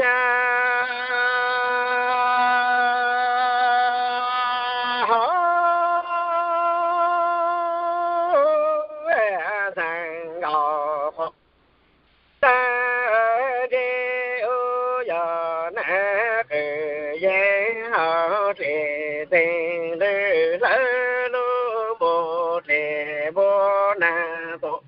Cas ho ntxhais nkauj quav tag ntshe ua yog nab qws yeeb hauv tsev txeeg lwm hlawv lub npua dlej npua nag tuaj.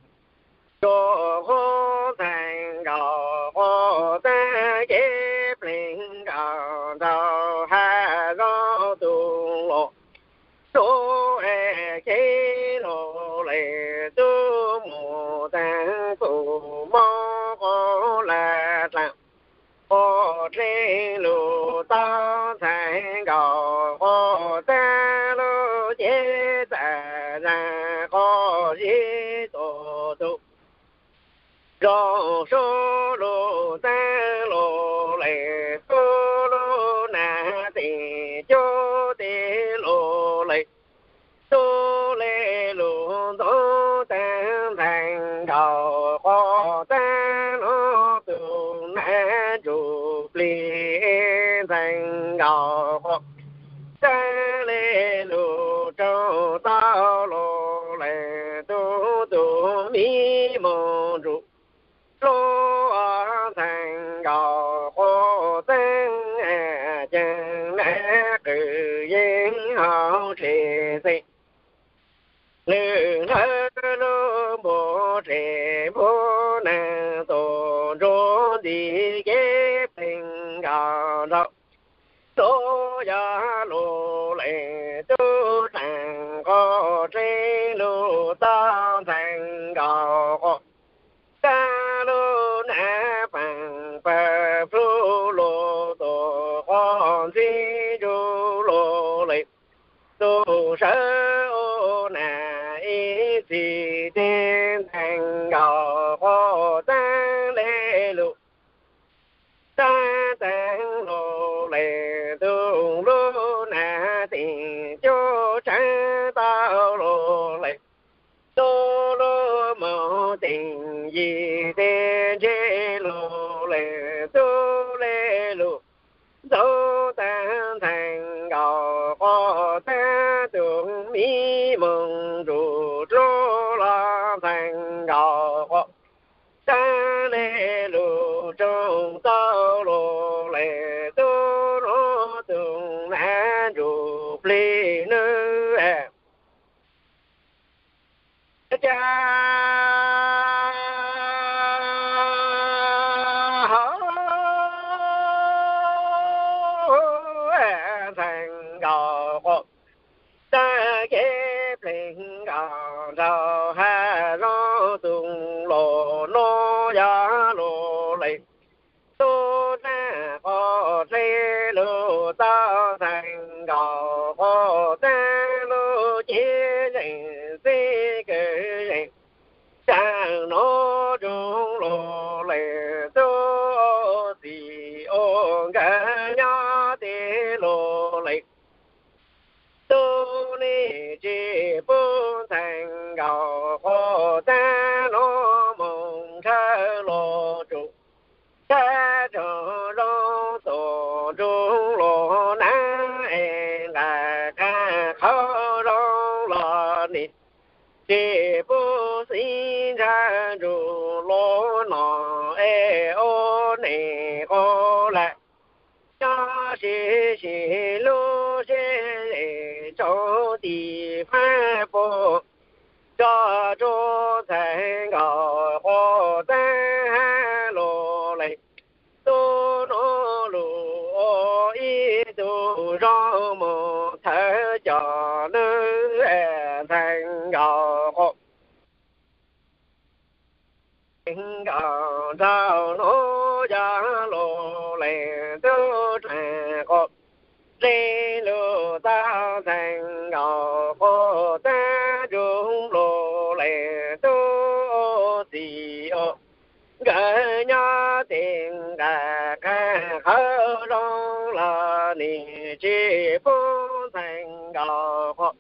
Tsuas huab ntxhais nkauj quav tag kev plig nkaus nraug hab zaub tus los. Tub es kev lug lawm tub mus taag kuj mob quav lawm dlaag. Quav dlej lug tau ntxhais nkauj quav tag lug ces txawm zaag quav zib tuaj tug. Zoo sub lug taag lug lawm tub lub nag tim cub tim lug lawm. Tub le lug ntxuv taag ntxhais nkauj quav taag lug tug nab ntsuj plig ntxhais nkauj quav taag le lug raug tau lug lawm tub tug miv moog nrug lub ntxhais nkauj quav taag ceeg nab qws yeeb hauv tsev txeeg lwm hlawv lub npua dlej npua nag tuaj ntsuag nti kev plig nkaus nraug. Tub yog lug lawm tub dlaag quav dlej lug tau ntxhais nkauj quav taag lug nab paag pawg plug lug tuaj quav ntxhib nrug lug lawm. Tub sawv ua nag ib txhis teg ntxhais nkauj quav taag le lug taag taag lug lawm tub lub nag tim cub tsaab tau lug lawm. Tub lub moog tim yim teg ntseg lug lawm tub le lug ntxuv taag ntxhais nkauj quav taag tug miv moog nrug dlub los ntxhais nkauj quav taag le lug raug tau lug lawm tub lub tug nab ntsuj plig nub. Cas ho ntxhais nkauj quav taag kev plig nkaus nraug hab zaub tug los nuav yog lug lawm tub dlaag quav dlej lug tau ntxhais nkauj quav taag lug cev zeej txij kawg zeej taag nuav nrug lug lawm tub txiv ua nkawd nyob teg lug lawm. Tub nej tsi pub ntxhais nkauj quav taag nuav moog nrhawv lug tsuj tag tsaug zoo tuaj nrug lug nab es nqaij qaag qhov zoo los nim tsi pub xib nrhawv nrug lug nom es ua neeg quas lawm. Nyob sib sib lub sib zes tsaug tim faaj pum tso rua ntxhais nkauj quav taag hab lug lawm tub nuav lug ua ib tug zoo moog thawv coj nub ntxhais nkauj quav nkaus nraug nuav yog lug lawm tub dlaag quav dlej lug tau ntxhais nkauj quav taag nrug lug lawm tub txiv ua nkawd nyob teg nqaij qaag qhov zoo los nim tsi pub ntxhais nkauj quav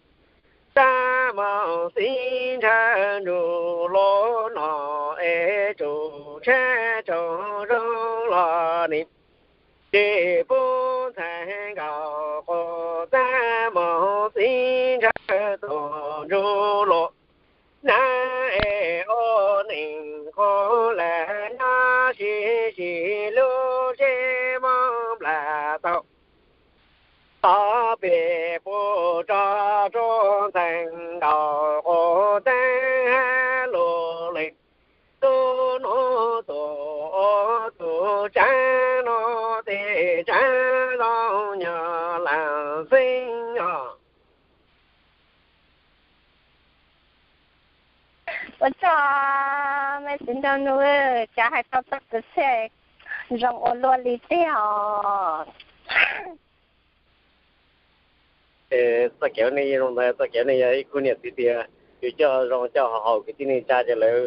taag moog xib nrhawv nrug lug nom es tsuj tshab tsaug zoo los nim Ces pub ntxhais nkaus quas txaj mus txiv ntshaw tus ntsuj lus, nab es ua neeg qub lawm nyob sib sib lub zeb mob nplas tau. Tod pem pub tso rau ntxhais nkaus quas txaj hab lus lees, tub nub tus ua tus tsav no tes tsav zoo nyuag lam xeeb os. Ua tsaug me txiv nraug nus, cas hais tau txoj kwv txhiaj zoo ua luaj li tiag os. Txoj kev ua neej zoo ntawd, txoj kev ua neej yog ib khub niam txiv tias yus coj zoo coj haum kwv tij neej tsa ces lawv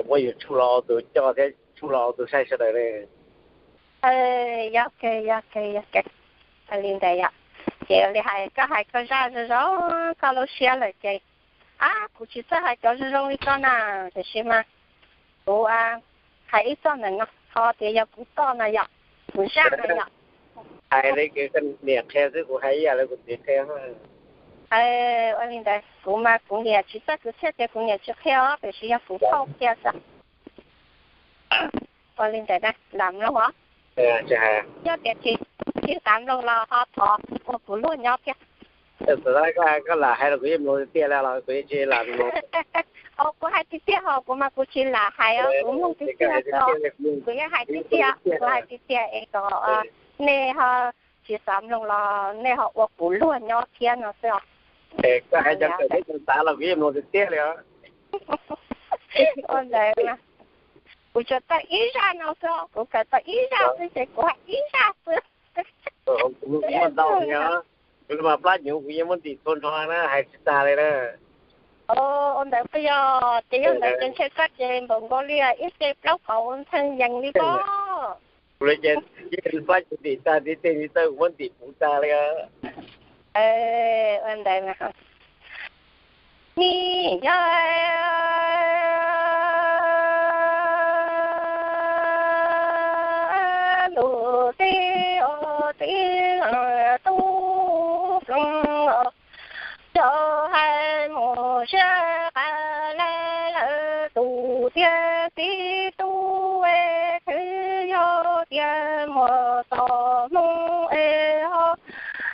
muab yus tshuj los ua tus coj thiab tshuj los ua tus saib sawv daws ne. Yog kawg, yog kawg, yog kawg. Li ntawd yom, ces ua li hais koj hais koj zaj zoo zoo koj lub siab lawm ces, ab, kuv tsis txawj hais cov zoo zoo li koj na, tiam sis mas kuv hais ib txoj ntawm no, qhov tias yog kuv txoj no yom, kuv zaj no yom. Hais li koj niam qhia xwb, kuv hais ib yam li kuv txiv qhia. Ua li ntawd kuv mas kuv niam tsis txawj kwv txhiaj ces kuv niam tsis qhia os, tiam sis yog kuv phauj qhia xwb. Ua li ntawd na, lam mloog os. Yog tias tsis kam mloog los ho thov ua kuv luag nyob thiab. Koj lam hais los kuv yeej mloog tiag tiag li los kuv yeej tsis lam mloog. Kuv hais tiag tiag ho kuv mas kuv tsis lam hais os, kuv mloog tiag tiag os. Kuv yeej hais tiag tiag, kuv hais tiag tiag es kom nej ho tsis xav mloog los nej ho ua kuv luag nyob thiab no xwb os. Koj hais cov kawm teb kawm xav los kuv yeej mloog tiag tiag li os. Ua ntawd mas kuv tsuas tau ib zaj no xwb, kuv kawm tau ib zaj xwb ces kuv hais ib zaj xwb. Kuv muaj ntau, kuv mas plab hnyuv kuv yeej muab ntim txhua nrho na, hais tsis tag li na. Ua ntawd puas yog? Ces yog ntawd ces ntshe koj ces npaum nkaus li ib ce plaub kaum ntxhee yees li pob. Kuv li ces plab hnyuv ntim tag, ntiv tes ntiv taw kuv muab ntim puv tag li. Ua ntawd mas, nim yog ntuj teb os, teb tub ploog os, cov hais mus siab qa lawm lawm tus tiag tib tub es, twb yog tias muaj txoj hmoo es ho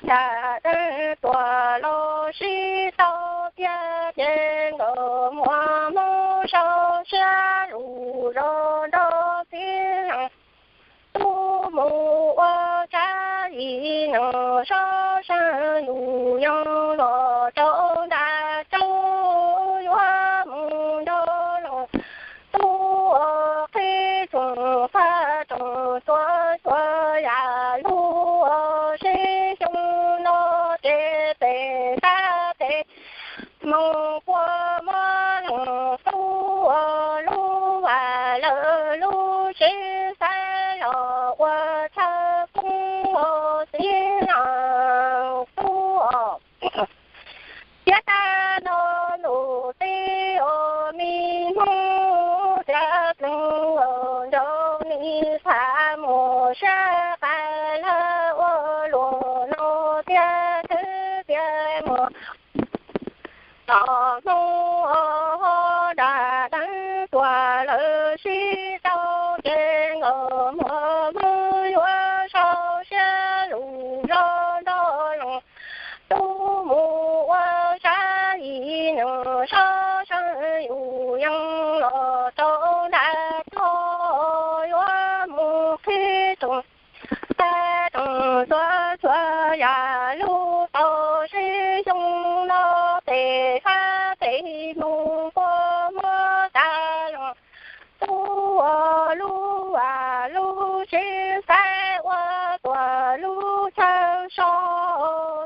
nram deev tuaj los sib tau tiag, ces nkawd muaj hmoo sau siab lus zog nrog txiv tub mus ua tsav ib neeg sob seej yus yeej los rau nram tsaus, yuav mus nrog leej tub qhib tsoom faj tsoom tuag tuag yam lub sib xyoo no ces pem sab tes moos puas muaj leej tub lub vas lawm lub tsev xaiv los ua chaw koob txiv leej tub os. Thiab tag nrho ntuj teb os, me hmoob txiv ploog os, nrog me xav mus siab qa lawm ua luaj no tiag, twb tias mus txoj hmoo ho nram deev tuaj lawm sib tau, ces nkawd muaj hmoo yuav sau siab lus zog nrog leej tub mus ua tsav ib neeg sob seej yus yeej los rau nram tog, yuav mus qhib tsoom faj tsoom tuag tuag yam lub tau sib xyoo no ces sab tes moos puas muab tas leej tub lub vas lub tsev xaiv ua tuaj lub chaw so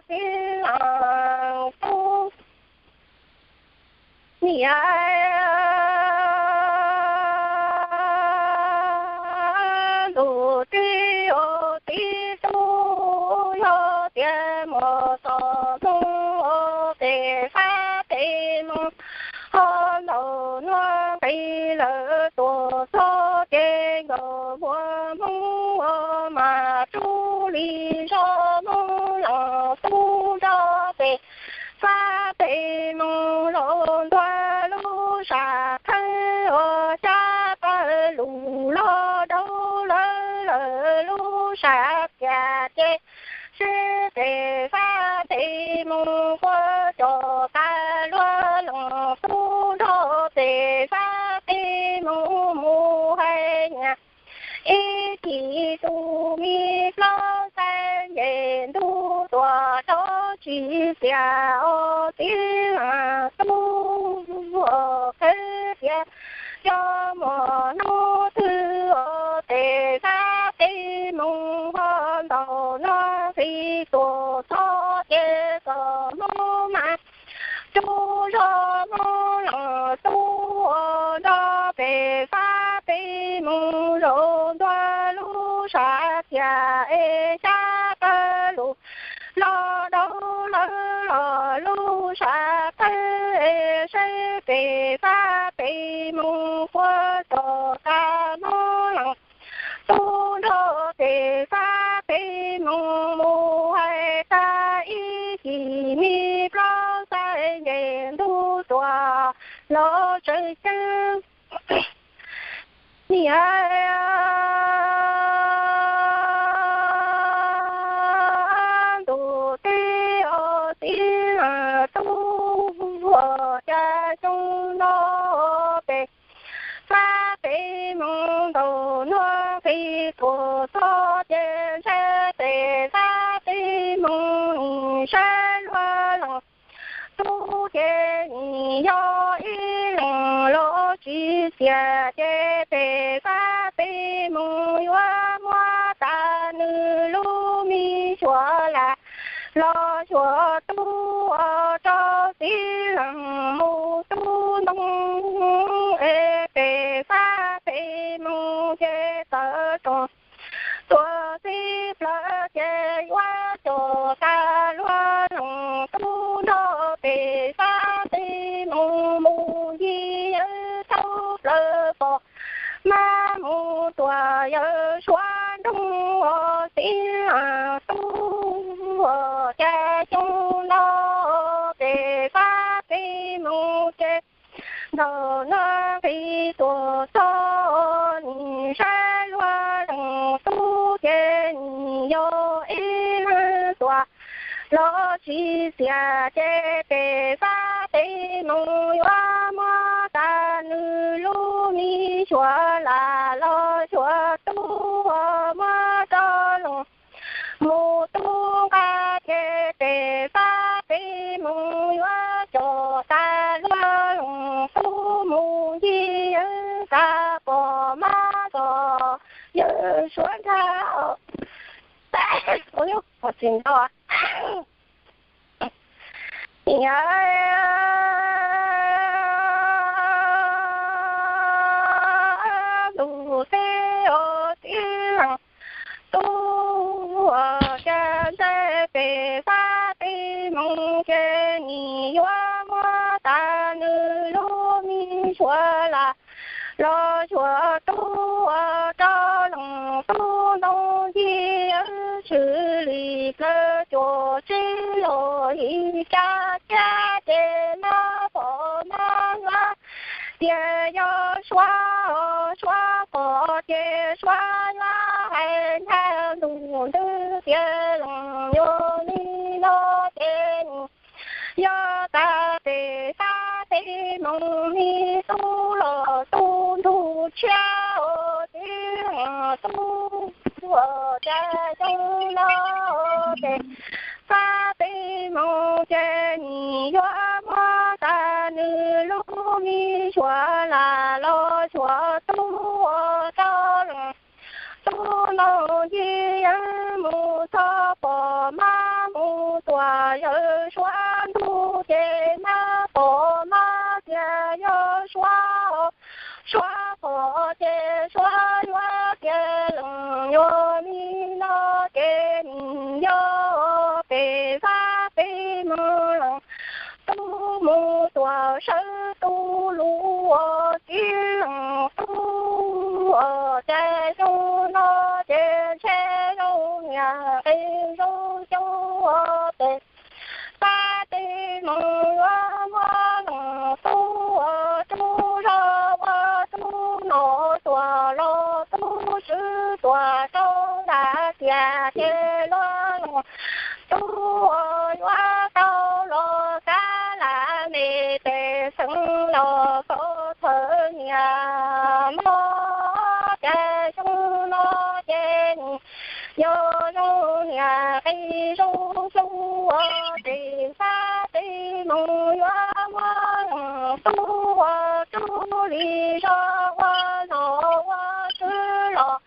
txiv leej tub. Niam ntuj teb os, tib tug yog tias muaj txoj hmoo ces sab tes moos ho ntaus nuav nqis lawm tuaj txog ces nkawd muaj hmoo mas rub li zos Moob Lees tub nrog pem fab pem moos zaum ntua lub sam khawb uas xyab pawg lug los rau lawv lawm lub sam txias ces seb pem fab pem moos puas cov tas luag lees tub nrog pem fab pem moos mus hais nyias ib chim tus me plaub xaiv nce ntug tuaj rau tsis xiam os txiv lees tub khawb tias cov muam hnub twg os pem fab pem moos ho ntaus no qis tuam txog ces kom Hmoob mas rub zos Moob Lees tub ua nrog pem fab pem moos zaum ntua lub sam txias es xyab pawg lug los rau lawv lawm lub sam khawb es saib pem fab pem moos puas cov tas Moob Lees tub nrog pem fab pem moos mus hais tas ib chim me plaub xaiv nce ntug tuaj los tsawv ceeb niam ntuj teb os txiv lees tub ua cas xyoo no pem fab pem moos ntaus nuag qis tuam txog ces ntshai pem fab pem moos nim saib luag lees tub ces nim yog ib leeg los tsis xiam ces pem fab pem moos yuav muab tas nws lub me suav lam los xyuas tub ua rau txiv lees mus tub ntoo es pem fab pem moos ces tawm roos tuaj txij plawv ces yuav cov tas luag lees tub nrog pem fab pem moos mus ncig yawg thaub plawv pom mab mus tuaj yawg suav nroog os txiv lees tub ua cas xyoo no pem fab pem moos ces ntaus nuag qis tuam txog nim saib luag lees tub ces nim yog ib leeg tuaj los tsis xiam ces pem fab pem moos yuav muab tas nws lub me suav lam los xyuas tub ua muab rau lees mus tub nqa ces pem fab pem moos yuav cov tas luag lees tub mus ncig yawg tas pom mab txog yawg suav ntag. Qhov tsis nto niam ntuj teb os txiv lees tub ua cas ntshai pem fab pem moos ces nim yuav muab tas nws lub me suav lam los xyuas tub ua rau lees tub ntoo ncig yawg tshwm lim plawv cuam tsib los yim caj cab ces mab pom mab yuav tias yog suav, suav pom ces suav yuav hais ntag ntuj ntwg tias lees yuav li no ces nim yog tas pem fab pem moos me tub los tub ntug tshiab os txiv lees tub ua cas xyoo no ces fab pem moos ces nim yuav muab tas nws lub me suav lam los xyuas tub ua rau lees tub ntoo ncig yawg mus txog pom mab mus tuaj yawg suav ntug ces mab pom mab tias yog suav, suav pom ces suav yuav tias lees yuav li no ces nim yog pem fab pem moos lees tub mus tuaj sawv tub lub ua txiv lees tub ua cas xyoo no ces ntshe zoo niam Ua los tub swb tuag rau nram tiaj ces luag los tub ua yuav tau los kab lam me pej xeem los koj thawj niam mob ces xyoo no ces nws yog zoo niam qi zoo xyoo ua tes xab tes moos yuav muab tub ua tub li zog ua los ua swb los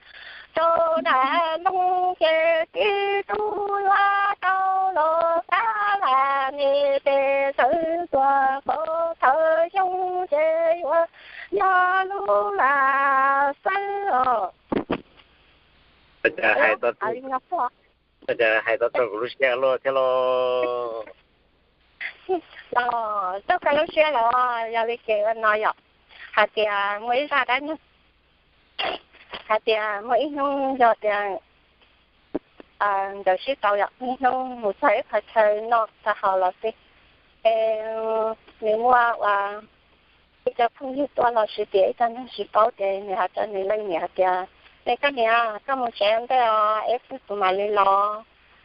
rau nram Looj ces tib tug yuav tau los kab lam me pej xeem tuag koj thawj xyoo ces yuav yog lub lam xwb os. Cas hais tau, cas hais tau rau kuv lub siab luaj thiab los? Los txog koj lub siab los yog li ces ua no yom, hais tias muaj ib zaj dab neeg, hais tias muaj ib hnub yog tias nkawd sib tau yom, ib hnub mus txog ib qhov chaw noj tag haus los xij, es nws muaj ua ib co phooj ywg tuaj los sis tias ib co neeg tsis paub ces nws hais rau nws leej niam hais tias, nej koj niam, koj mus tsev ua ntej os, ib pliag kuv mam li los.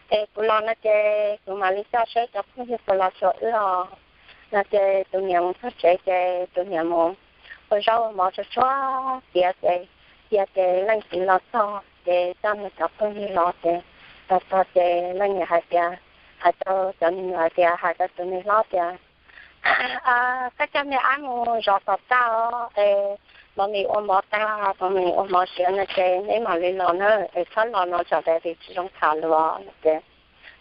Es kuv los no ces kuv mam li coj seb cov phooj ywg puas los xyuas wb os. No ces tus niam mus txog tsev ces tus niam mus ua zaub ua mov tsuag tsuag tiav ces, cia ces leej txiv los txog ces coj nws cov phooj ywg los ces, los txog ces leej niam hais tias, hais rau cov me nyuam hais tias, hais rau tus me hlob tias, koj coj me ab mus zov tom txaj os, es mov mis ua mov tag, mov mis ua mov siav no ces neb mam li los na, es txhob los no tsam ntev vim tsis zoo tham lus no ces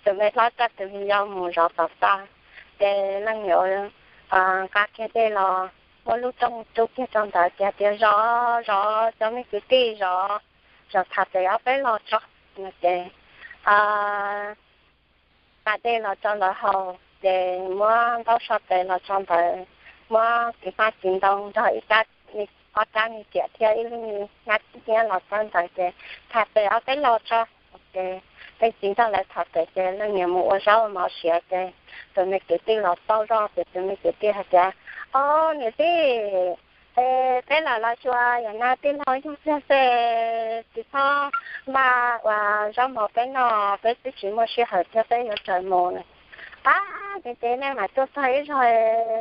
tus me hlob coj tus me yau mus zov tom txaj. Ces leej niam nqa kiag dej los muab lub rooj rub kiag rau ntawd ces tias, zov, zov cov me kwv tij zov, zov txhais tes ob peb los tso no ces nqa dej los rau lawv haus ces muab ntaub so tes los tso ntawd, muab tiv hmab tiv ntoo nrog ib rab, ob rab me riam thiab ib lub me hnab tib tiab los txog ntawd ces txhais tes ob peb los tso. Ces leej txiv nrog lawv txhais tes ces leej niam mus ua zaub ua mov siav ces tus me kwv tij los txog zoj ces tus me kwv tij hais tias, ob niam tij, es peb los los xyuas yam no tij laug yug txiag xwb, tsis txhob npaj ua zaub mov peb noj, peb twb tsis muaj sij hawm thiab peb yuav raws mus na. Ab, ces ces nej mam tuaj txog ib zaug,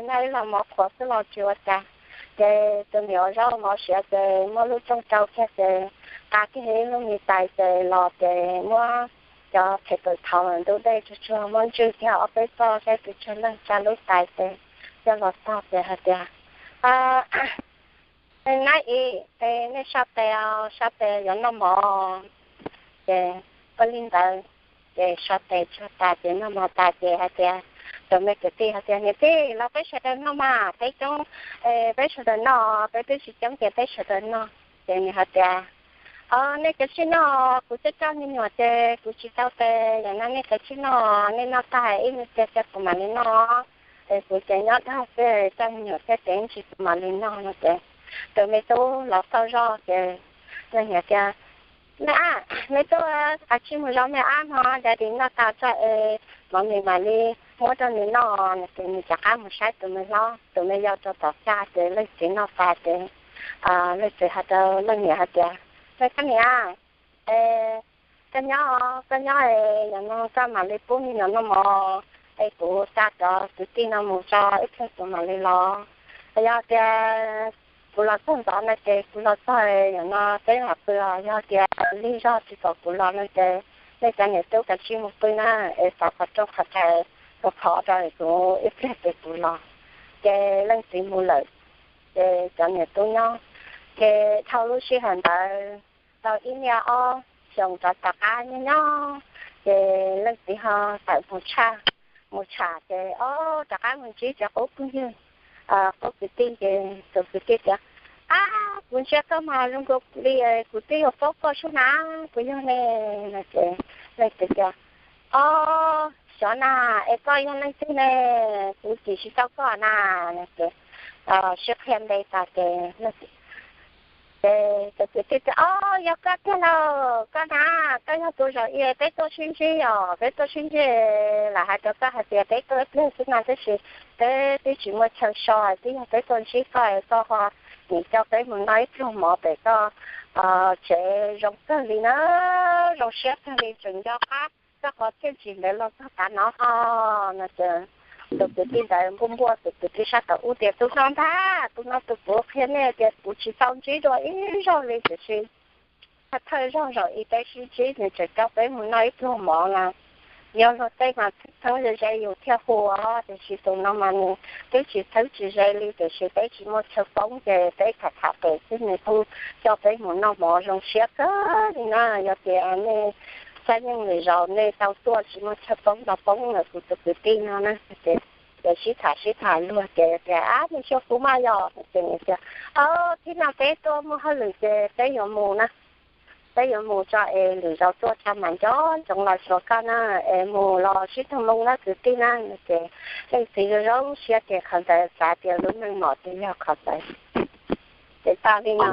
nej ib los mov qhuav xwb los tsis ua cas. Ces tus niam ua zaub ua mov siav ces muab lub rooj rau kiag ces nqa kiag ib lub me tais ces los ces muab cov phem pawg thauv ntub dej tsuag tsuag muab ntswj kiag ob peb txoj saib tus tsawg leej tsa lub tais ces coj los txog ces hais tias, nab i, nej so tes, so tes yuav noj mov. Ces ua li ntawd ces so tes tsuag tas ces noj mov tas ces hais tias, tus me kwv tij hais tias, niam tij, los peb sawv daws noj mas, peb coob, peb sawv daws noj, peb twb tsis coob ces peb sawv daws noj. Ces nws hais tias, o, nej kav tsij noj, kuv coj coj me nyuam ces kuv tsis tau tes, yam no nej kav tsij noj, nej noj tag ib me pliag ces kuv mam li noj. Es kuv ces nyob dag xwb, coj me nyuam thiab ces ib ntsis kuv mam li noj no ces tus me tub los txog zoj ces leej niam tias, me ab, me tub, kav tsij mus zov me ab no, daddy noj tas tso es mov nws mam li muab rau nws noj no ces nws rov qab mus saib tus me hlob tus me yau rau tom txaj ces leej txiv noj tas ces leej txiv hais rau leej niam hais tias, koj niam, koj nyob, koj nyob, yam no koj mam li pub me nyuam noj mov es kuv xa cov kwv tij no mus tso ib pliag kuv mam li los. Yog tias kuv los txog ntxov no ces kuv los txog yam no peb mam pw os, yog tias lig zog tsis kom kuv los no ces nej cov niam tub kav tsij mus pw na, es xav qhov rooj qhov rais ua qhov rau kuv ib pliag ces kuv los. Ces leej txiv mus lawm, ces cov niam tub nyob. Ces dhau lub sij hawm ntawd tau ib niaj ob xyoos rov tom qab nyob nyob, ces leej txiv ho tawm mus tshaj, mus tsham ces ob rov qab mus ntsib cov qub phooj ywg, qub kwv tij ces tus kwv tij tias, ab, kuv ntsia koj mas zoo nkaus li kuv twb yuav paub koj sub na, puas yog ne? No ces leej txiv tias, ob, xyov na, es koj yog leej twg ne? Kuv cim tsis tau koj na. No ces sib qhia npe tas ces ces tus kwv tij tias, ob, yog koj tiag lauj, koj na, koj yog tus zaum i peb tuaj sib ntsib os, peb tuaj sib ntsib, lam hais rau koj hais tias peb tuaj ib pliag xwb no tab sis peb twb tsis muaj chaw so, twb yog peb tuaj ntsib koj es koj ho nws coj peb mus noj ib pluag mov pem koj tsev zoo kawg li na, zoo siab kawg li, tseem nco qab koj qhov txiaj ntsim ntawd los txog tav no ho. No ces tus kwv tij ntawd npuaj npuaj tus kwv tij sab tom ub tias, tus no ntag, tus no tus kuv qhia nej tias kuv tsis tau ntsib dua ib zaug li tiam sis thawj thawj zaug zaum ib peb sib ntsib nws tseem coj peb mus noj ib pluag mov na. Yog luag tej mas txheeb txheeb ze ze yus thiaj hu os, tiam sis tus no mas nws twb tsis txheeb tsis ze li tiam sis peb tsis muaj chaw poob ces peb tham tham pem xwb nws kuj coj peb mus noj mov zoo siab kawg li na. Yog tias nej xab yeej lwm zaus nej tau tuaj tsis muaj chaw poob los poob ntawm kuv tus kwv tij no na. Ces sib tham sib tham luag ces tias, ab, nej xyuas kuv mas yog, ces nws tias, o, thib no peb tuaj muaj hauj lwm ces peb yuav mus na. Peb yuav mus tso es lwm zaus tuaj tso mam nco ntsoov los xyuas koj na, es mus los sib tug moo na kwv tij na. Ces leej txiv zoo zoo siab ces qhov ntawd xav tias lub neej mom ces yog qhov ntawd. Ces tag li no.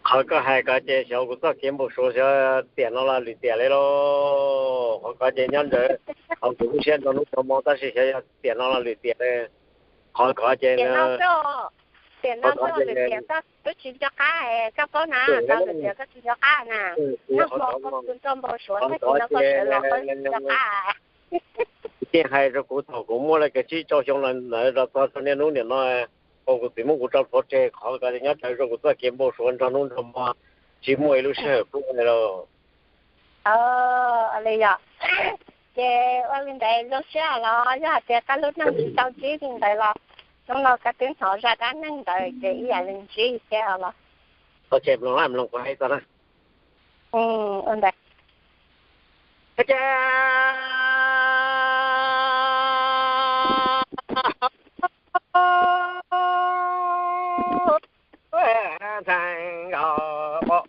Qhov koj hais ko ces xyov kuv txoj kev npau suav xyov tiam no los lwm tiam li lauj. Qhov ko ces nyob ntawd, qhov kuv lub siab nrog hnub nrog hmo tab sis xyov yog tiam no los lwm tiam li. Qhov ko ces tiam no, tiam no lwm tiam koj twb tsis nco qab, koj paub na, tau lwm tiam koj tsis nco qab na. Nag hmo koj nrog npau suav tag kis no koj sawv los koj tsis nco qab. Tij hais rau kuv thaum kuv muaj li kaum tsib rau xyoo los ntawd los txog rau niaj hnub niam no, kuv txiv muab kuv tso plhuav tseg, qhov ko nyob rawv rau kuv txoj kev npau suav nrog hnub nrog hmo, tsis muaj ib lub sij hawm pub li lauj. Li yog, ces ua li ntawd zoo siab los yog hais tias koj lub neej tsis tau ntsib li ntawd los hnub no koj twb hnov zaj dab neeg ntawd ces ib yam li ntsib thiab los. Txhob tseg mloog, mloog kuv hais txog na. Ua ntawd. Ntxhais nkauj quaj,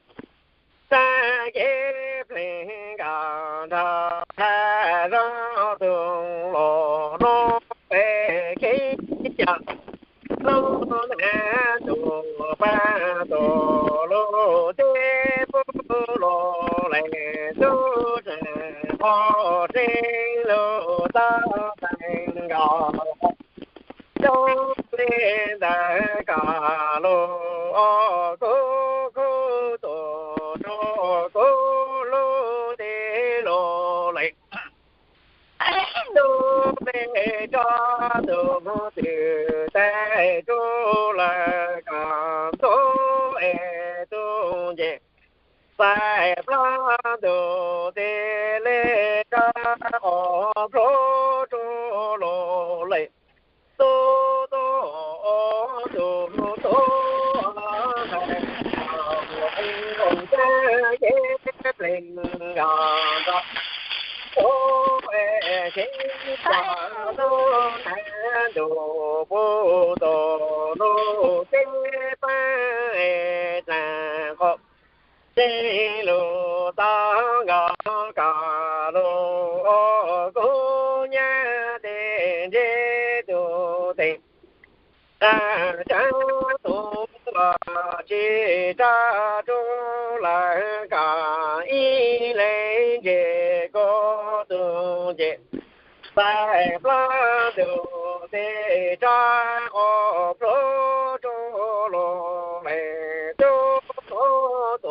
txaj kev pleev nkauj nrog thaj zaub tus los lub pem khib yog lub nab tus paj tus lub teb pub lus leej tub tseem qhuav seev lus tau ntxhais nkauj quaj. Zoo li ntawd kom lub, o, kuv khub tus rau kuv lub teb lus leej tub me tso tus twm tais tub lawm kom ntxub es tus nce xais plab tus teb le rab qos plhuav rau lus leej tub tub, tus tub ntxhais nkauj quaj, txaj kev pleev nkauj nrog tus es kev tsa lub nab ntus pub tus lub teb pab es tseem qhuav seev lus tau nkauj kom lub, o, kuv nyab tes ntseb tus tes tsa tsa tus los tsis tsa rau lawm kom ib leeg nce kuv tus nce xais plab tus tes tsa qos plhuav rau lus leej tub tub,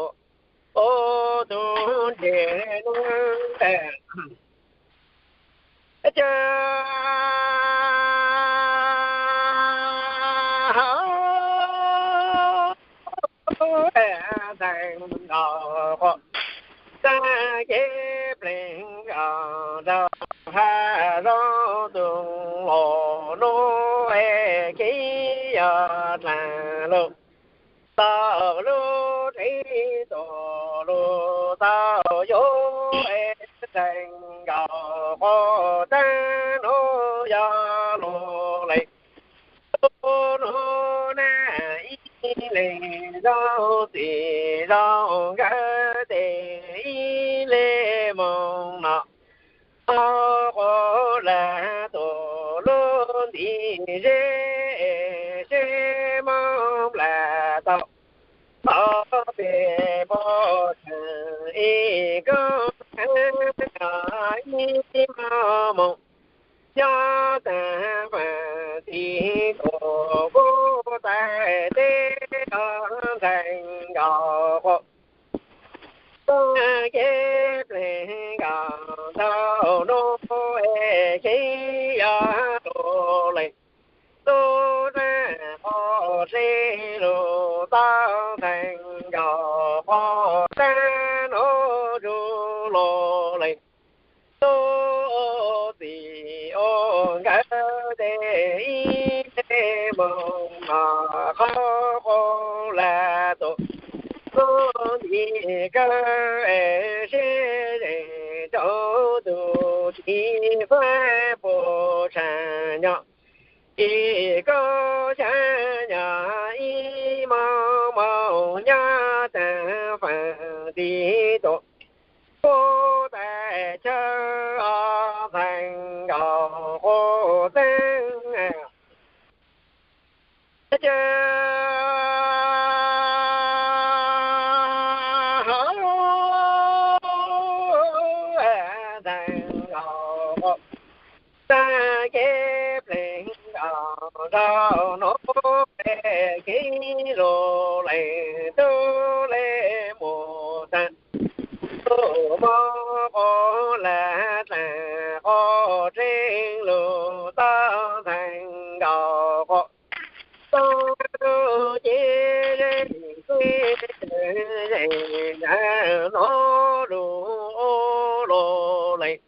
o, tus nce lub nab cas ntxhais nkauj quaj, txaj kev pleev nkauj nrog thaj zaub tus los lub es kev yog dlaag lug tau lub tsev tus lug tau yuav es ntxhais nkauj quaj, txaj no yog lug leej tub lub nab, ib leeg zaug txim zaug nkawm tes ib leeg moog no. Quaj laag tus lub ntiv zeb, zeb moog nplaag tau ob peb pob txhaa ib koob ib moog moog, nyob taag vaam tim tus kuj tais teb nkaus qhov, tag kev pleev nkaus ntau hnub es khib yog tus leej tub rag qhov tseeb lug tau theej nkaus qhov tag hnub tsuj lug leej tub txim ua nkawd tej ib teg moog mas qhov qub lam tus tub nti kawg es sib zeem rau tus txiv faib puv tshaj nyob ib kaug xya nyom ib moos moos nyob taag feem tim tus pub tais chaw theej nkaus qhov tseeb ca hov theej nkaus qhov tag kev pleev nkaus ntau hnub es khib lug leej tub le mus taag tug moog qhov lam dlaag qhov tseeb lug tau theej nkaus qhov tau lug ces zeej xwb zeej zag nuav lug ua luaj leej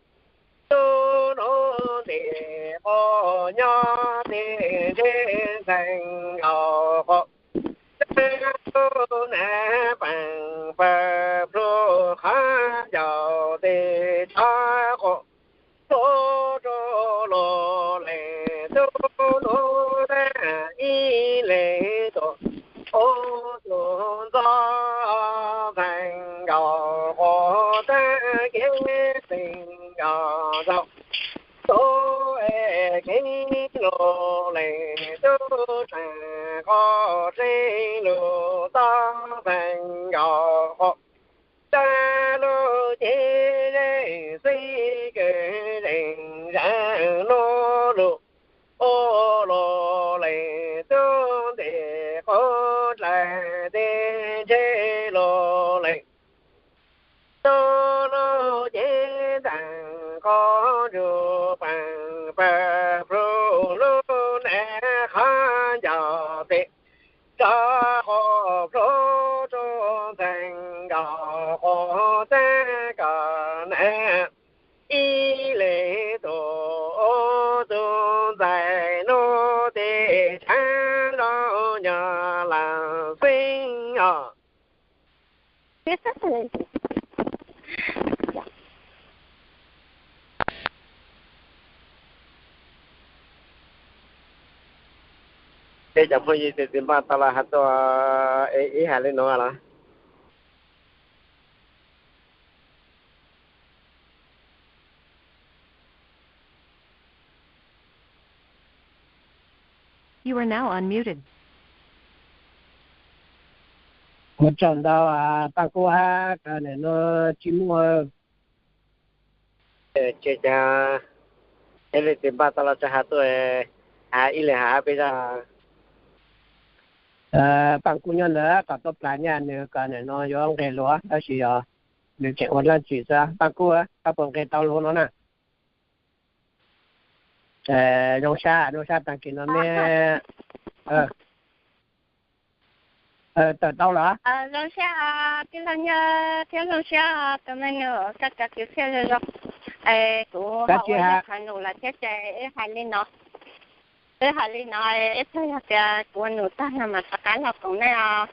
tub nuav ntes qhov nyob tej ntseg theej nkaus qhov tag lug nag peem pawg plug qhov ncaus tej tshov qhov tub rua luaj leej tub nuav tag ib leeg tug ub tug ntxov theej nkaus qhov tag kev pleev nkaus ntau hnub es khib lug leej tub rag qhov tseeb lug tau theej nkaus qhov tag lug ces zeej xwb kawg zeej zag nuav lug ua luaj leej tub ntes qhov dlaim tej ntseg luaj leej tub lug ces taag qhov ntsug peem pawg plug lug nag qhov ncaus tej tshov qhov plug rua theej nkaus qhov tag kws nag ib leeg tug ub tug ntxhais nuav tej tshaav nrau nyog laam xeeb os. Ces cov phooj ywg txiv npaj tau los has tuaj, ib hais li nuav los. You are now unmuted. Ua tsaug ntau, Paaj Kub hab, kws nim no tsis muaj. Ces ib leeg txiv npaj tau los tso has tuaj, has ib leeg has peb zag. Paaj Kub nyob ntawd kom tuaj plam nyaj, nws kom nim no yuav nqeg lug tab sis yog nws tseem ua dlaab tsi xwb. Paaj Kub, koj puas nqeg tau lug no na? Zoo sab, zoo sab, tag kis no meb tawm tau los? Zoo sab tij laug Nyiaj thiab zoo sab tus me nus, koj cov kwv tij zoo zoo. Kuv hais ua ib qho num lawm thiab ces wb hais li no, wb hais li no, ib pliag yog tias kuv ua num tag no mas rov qab los koom nej os.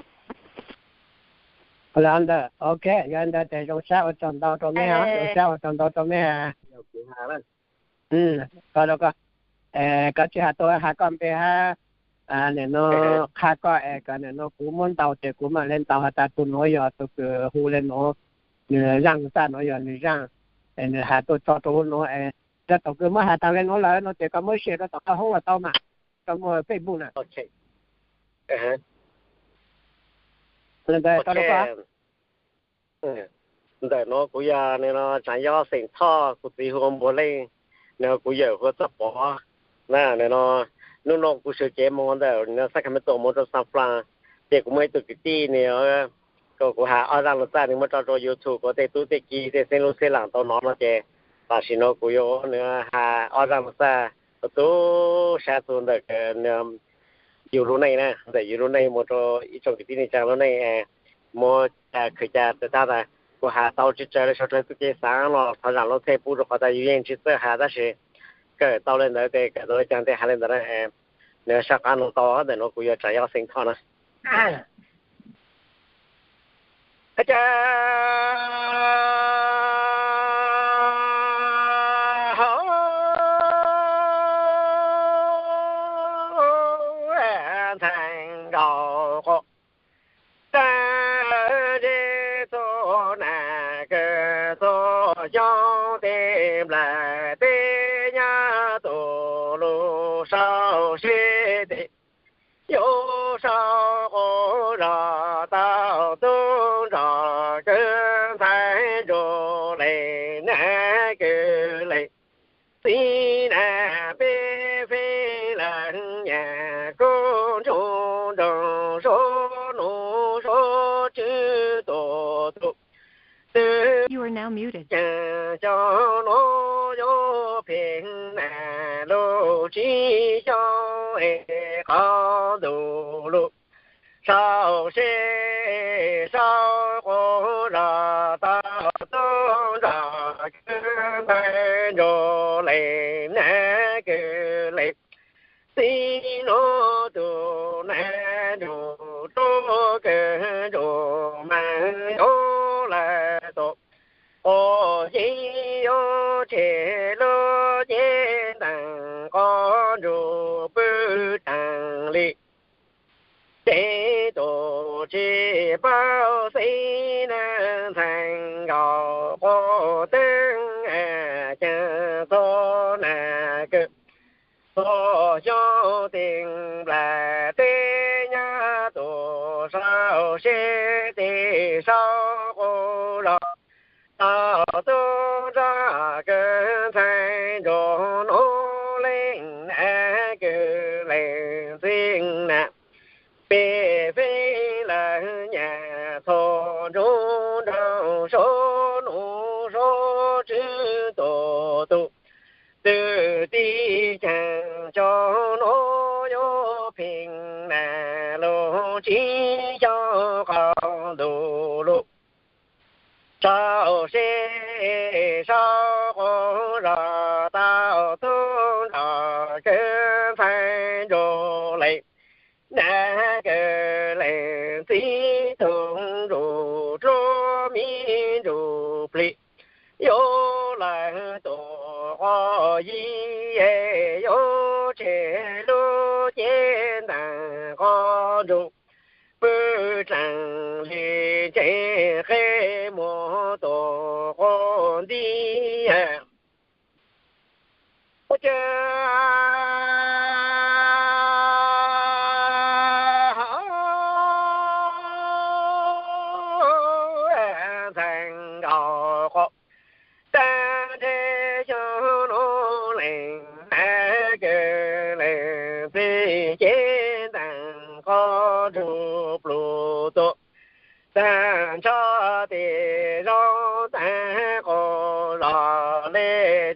Ntawd ok, yog ntawd ces zoo sab ua tsaug ntau rau meb, zoo sab ua tsaug ntau rau meb. Koj tsis has tuaj has koj npe hab, nim no qha koj es kom nim no kuv muab ntaus ces kuv mam le ntaus has tas tus nuav yog tus kws hu le nuav, nws zaaj txaj nuav yog nws zaaj, es nws has tuaj tso rau hauv nuav es, rau tom kws muab has tas le nuav lawm no ces koj muab share rau tom qab hoob los tau mas, rau muag Facebook na. Ntawm no kuv yog nim no Tsav Yob xeem Thoj, kuv txiv hu ua Npuag Leej, nim no kuv yawm hu ua Txoj Pov. Nim no hnub no kuv sawv cev moog ntawm Sacramento moog rau San Fran, ces kuv muaj ib tug kwv tij nws rau kuv has ob zaj lus txaj nws muab tso rau YouTube kuv tej tub tej ki tej xeeb lub xeeb lam tau hnov no ces tam sim no kuv yuav nws has ob zaj lus txaj tu sab txug ntawm yus lub neej na, ntawm yus lub neej mus rau ib tsoom kwv tij neej tsa lub neej, muab khwv ca tas tas tas kuv has tau tsis tsawg li sau rau tub ceev xeem los thov zam lub txhej pub rau qhov tas yus yeej tsis txawj has tab sis kawm tau li ntawd ces kawm tau li cas tej has li ntawd na. Nws sab qab no tau ntawm no kuv yuav tsav yov xeev thoj na. Cas ho ntxhais nraug quas tag zeb txhua nas kawg txhua xyoo tej nplais tej nyab tus lus sau seb tej yuav sau quas zog tau tub nrog kawg ntxhais nraug leej nab kawg leej txiv na. Peb feej lawm nyab koj nrug nroo suav nuav suav tswv tuam tus twg ceev xyoo nuav yuav phem na lub tsis xyoo es qhov ntuj lub sau seb sau quas zog tau tub nrog kawg ntxhais nraug leej nab kawg leej txiv nuav tus nab nrug rua kawg nrug mas yuav lawm tus quas yeej yuav tseg lub cev ntees qhov nrug pw tsees li. Ces tus tsis paub xeeb na ntxhais nkaus quas teeb ceev txhua nas kawg txhua xyoo tej nplais tej nyab tus sau seb tej sau quas zog tau tub nrog kawg ntxhais nraug nuav leej nab kawg leej txiv na. Peb feej lawm nyab txhua nrug nroo suav nuav suav tswv tuam tus twg tib ceev xyoo nuav yuav phem na lub tsis xyoo qhov ntuj lub sau seb sau quas zog tau tub nrog kawg ntxhais nraug leej nab kawg leej txiv tug nrug rua mi nrug plig yuav lawm tus quas yig yuav tseg lub cev ntees qhov nrug pw tsees li ntsev qe muag tus quas nti ua cas ntxhais nkaus quas tag nrhe xyoo nuav leej nab kawg leej txiv cev ntees qhov nrug plug tuam tag nrho tej zaub tag quas zog le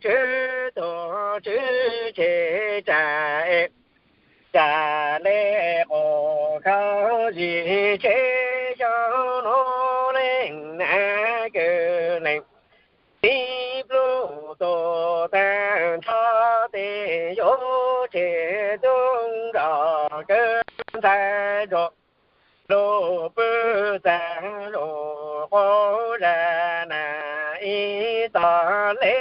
tswv tuag tswv tseg tsa es tsa le quas khaub zig tseg xyoo nuav leej nab kawg leej txiv plug tuam tag nrho tej yuav tseg tub nrog kawg ntxhais nraug lug pw txag lug quas zag na ib tog le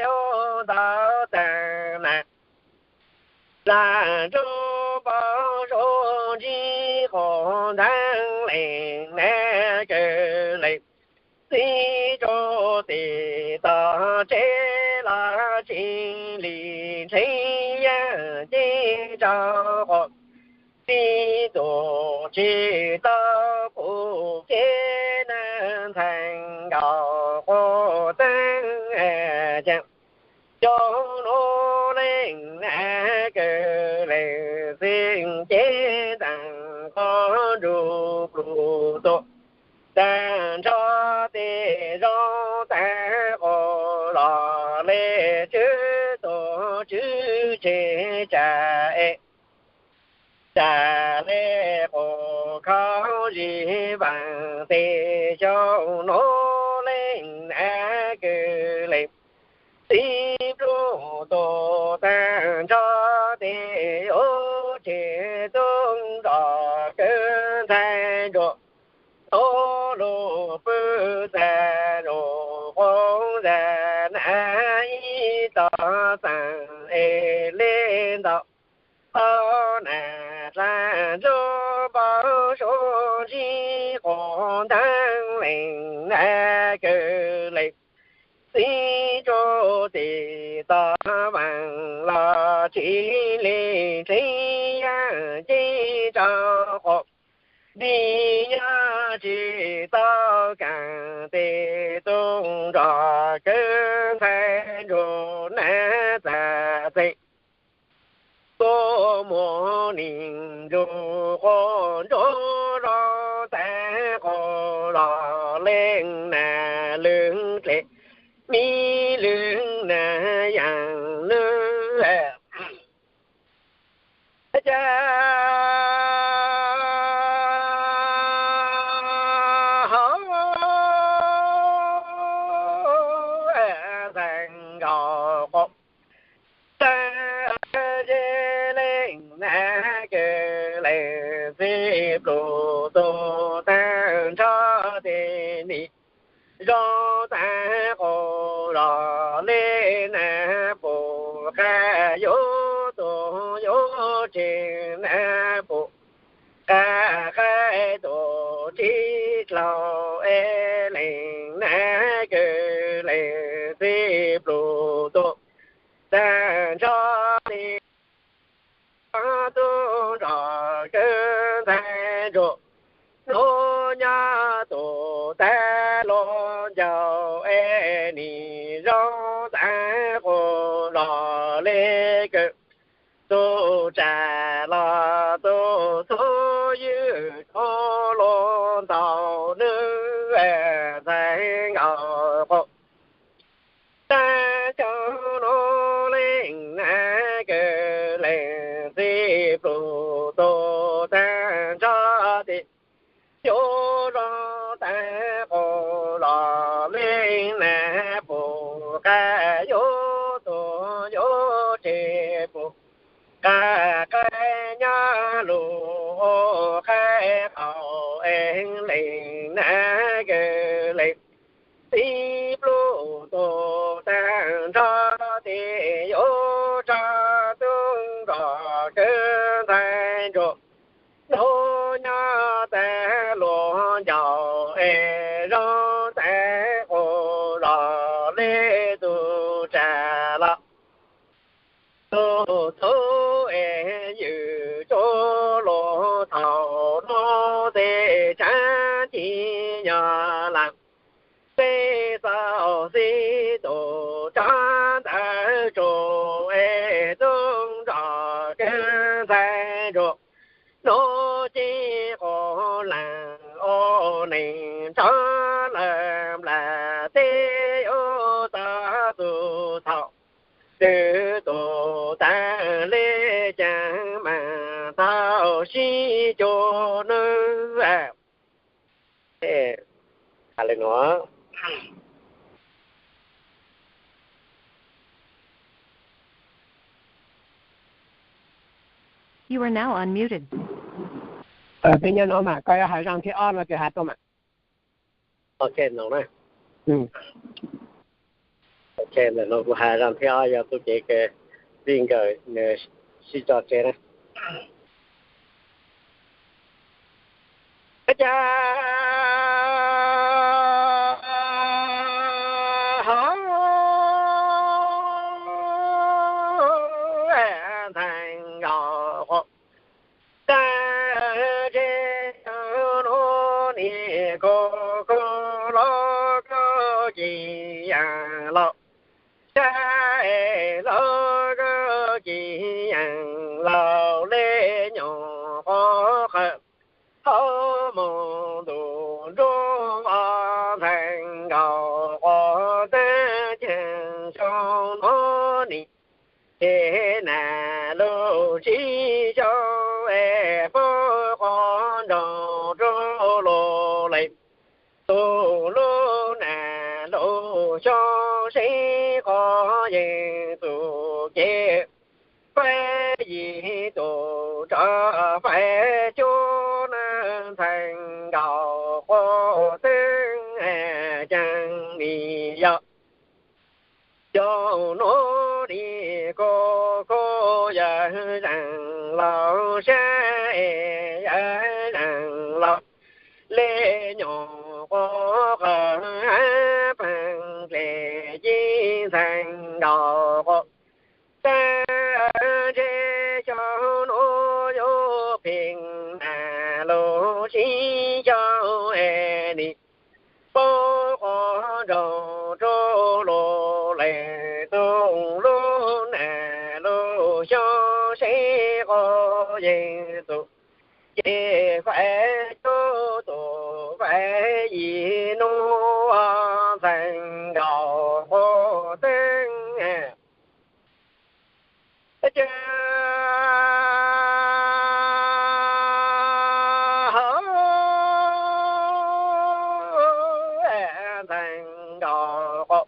yuav ntau tag na. Zaj nruab npauv suav ntsib quas ntxhais leej nab kawg leej txiv rua tim tog tsev los tsis li ntshai yaj ces rau quas txiv tuam tsis tau pum ces nab ntxhais nkaus quas teeb ceev xyoo nuav leej nab kawg leej txiv cev ntees qhov nrug plug tuam tag nrho tes zoo tag qus los li tswv tus tswv tsev tsa es tsa li qus khaub zig vaam tes xyoo nuav leej nab kws leej txiv pluj tus tag nrho tes yuav tseg tub nrog kws ntxhais ntsuag tub lug pw txag lug quas zag na ib tog txaam es li ntau tau nam dlaag ntsug npau suav ntsib quas ntaab leej nab kws leej txiv tsuj tis tog vaam los tsis li tseeb yaaj nce rau quas nti nyob tsis tau kaam tes tub nrog kws ntxhais ntsuag na txag txeeg tuaj muaj nim ntsug quas ntsuag zoo tag quas los leej nam lwm dle mi lwm nam yaam lwm ca hauv ntxhais nkaus quas tag zeb leej nab kws leej txiv pluj tus tag nrho tes nim zoo tag quas los li nab puj qab yuav tus yuav tseg nab puj qab qaib tus tsib dlaug es leej nab kws leej txiv pluj tus tag nrho tes tub nrog kws ntxhais ntsuag lub nyob tus tag lub ncauj es nim zoo tag quas los li kws tus tsa los tus tub ywj tub lug ntau nws ntxhais nkaus quas tag caug nuav leej nab kws leej txiv pluj tus tag nrho tes yuav zoo tag quas los leej nab puj qab yuav tus yuav tseg puj qab qaib nyob lug qaib qaum es leej nab kws leej txiv pluj tus tag nrho tes yuav rov tub nrog kws ntxhais ntsuag lub nyob tag lub ncauj es zoo tag quas los li tus tsa los tus tub es ywj tsuj lug thaum nuav tes tsav ci yog lam tej xauj xib tus tsav ntawv tsuj es tub nrog kws ntxhais ntsuag lub ci quas laag ua neeg nrov lawm nplas tej yuav tau txug thaum twg tus taag le caag maam tau sib cuag nub. Has le nuav. Peb nyob no mas koj yuav has zaaj thib ob no ces has tuaj mas. Ok, ntawm no kuv has zaaj thib ob yog txuj kev kws vij nkawm nws sib tso tseg na. Ca hov ntxhais nkaus quas tag zeb nuav niam kuv kuv los kuv ci yaam laus, ca es los kuv ci yaam laus le nyuam quas qawm hauv moog ntuj nruab vog xyoo seb qhov yeej txuj kev faib yig tus tsov faib cub na ntxhais nkaus quav xeeb ceeb li yog. Xyoo nuav li kuv kuj yawg zeeg laug sab es yawg zeeg laug le nyuam quav qhov pheej dle yig ntxhais nkaus quav. Tab ntshe xyoo nuav yuav pheej na lug sib xyoo es nim paub quav nraug rua lug lawm tug lub nam lug xyoo seb quav yeej txuj kev faib cub tug faib yig nuav ntxhais nkaus quav xeeb ces ntxhais nkaus quav.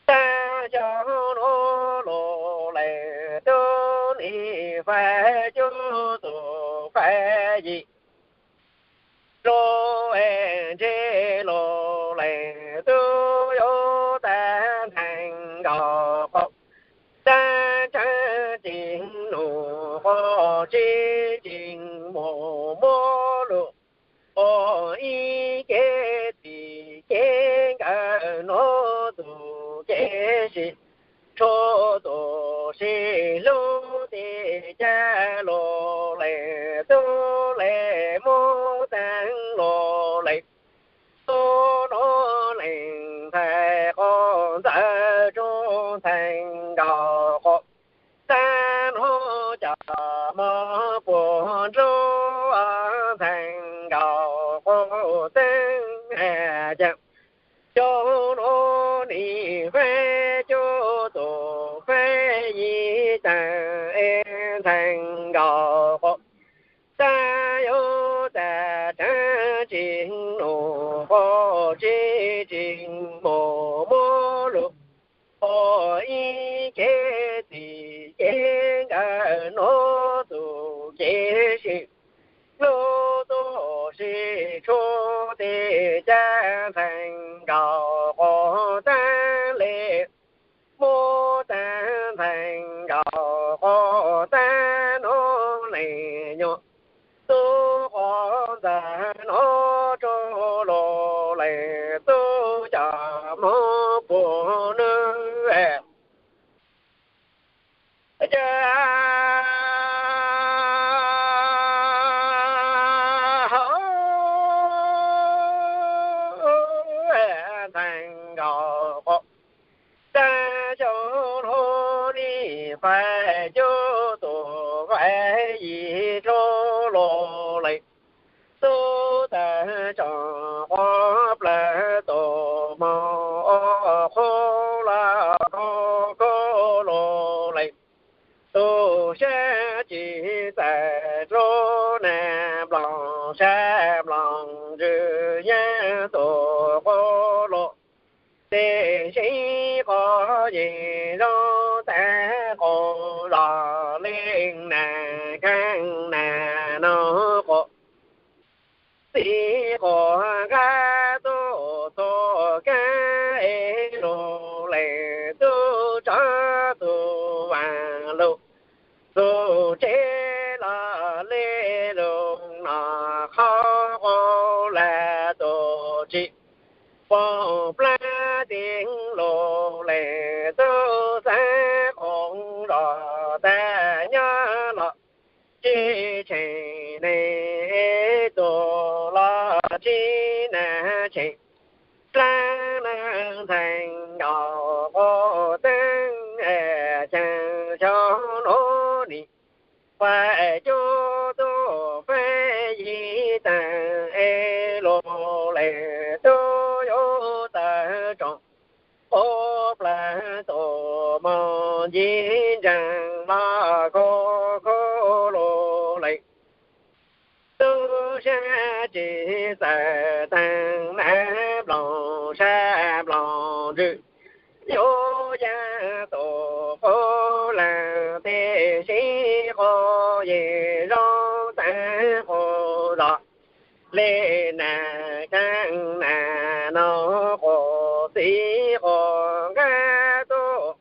Tab xyoo nuav lug lawm tug nim faib cub tug faib yig lug es ntshe lug lawm tug yuav tag ntxhais nkaus quav. Tab tseeb tsis nug quav tsis tsis mus muab lug ua ib kev txij kev nkawm nuav txuj kev sib tshuam tus sib hlub teb cag lug lawm tug le muab taag lug lawm tug nuav leej ntxhais quav ntxawm tsuj ntxhais nkaus quav. Tab nuav cov mog puag nrug ntxhais nkaus quav xeeb ces xyoo nuav nim faib cub tug faib yig taag es ntxhais nkaus quav. Tab yuav tag tseeb tsis nug quav tsis tsis mus muab lug ua ib kev txij kev nkawm nuav txuj kev sib hlub tus sib tshuam teb cag ntxhais nkaus quav tag le muab taag ntxhais nkaus quav. Tab nuav leej nyuam tub quav ntxawm nuav tsuj lug lawm tug cov mog puag nrug ces ntxhais nkaus quav. Tab xyoo nuav nim faib cub tug faib yig tshuam lug lawm tug tag tsoom quav plawg tus mog ua qhuav lug kub kub lug lawm tug sab tsis txawj dlub nag nploog sab nploog ntsws yeej tus quav lug. Tej seb quav yeej zoo tag quas los leej nag kheej nag nuav quav. Txiv quav nqab tug txhua kab es lug leej tug tsov tug vaam lug tug tsev los le lug no qhov quav lam tug tsis pom plab teg lug leej tug xaav qoom zog tag nyob los tsis tsheej neeg tug los tsis nag tsheej dlaab nag ntxhais nkaus quav teeb xyaa xyoo nuav nim faib cub tug faib yig taag es lug leej tug yuav tawg tsoom quav plawg tus mog ncig ntseeg los kub kub lug leej tug sab tsis txawj taag nag ntswg, yuav yaj tus qub leeg tib si quas yim zoo txeeb quas zos, li nas kheej nas noog quas txiv quas nqaj tug,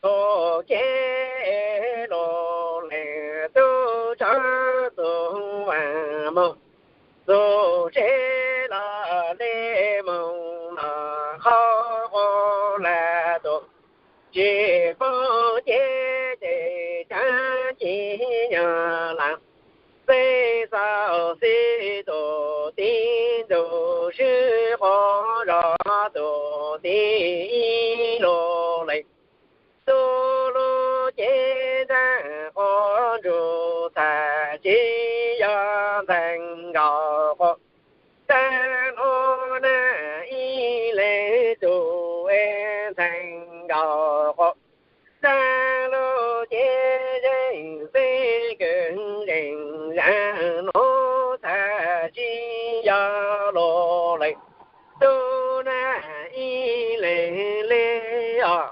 txhua kev lus lees tub tshab txug vaaj moog, txug tsheb los li moog los qhov quas laj tug, tsis paub cev ces cav ci nyag laag, xib xaus xib tug tib ntug swb quas zos tug tib ib lug lees, tub lub cev nraag quas ntsug txhaj tsis yog ntxhee nkaus quas, taag lub naj ib leeg tug es ntxhee nkaus quas, taag lub cev zeeg xib kws zeeg zaam nuav txhaj tsis yog lug lees, tub naj ib leeg li os.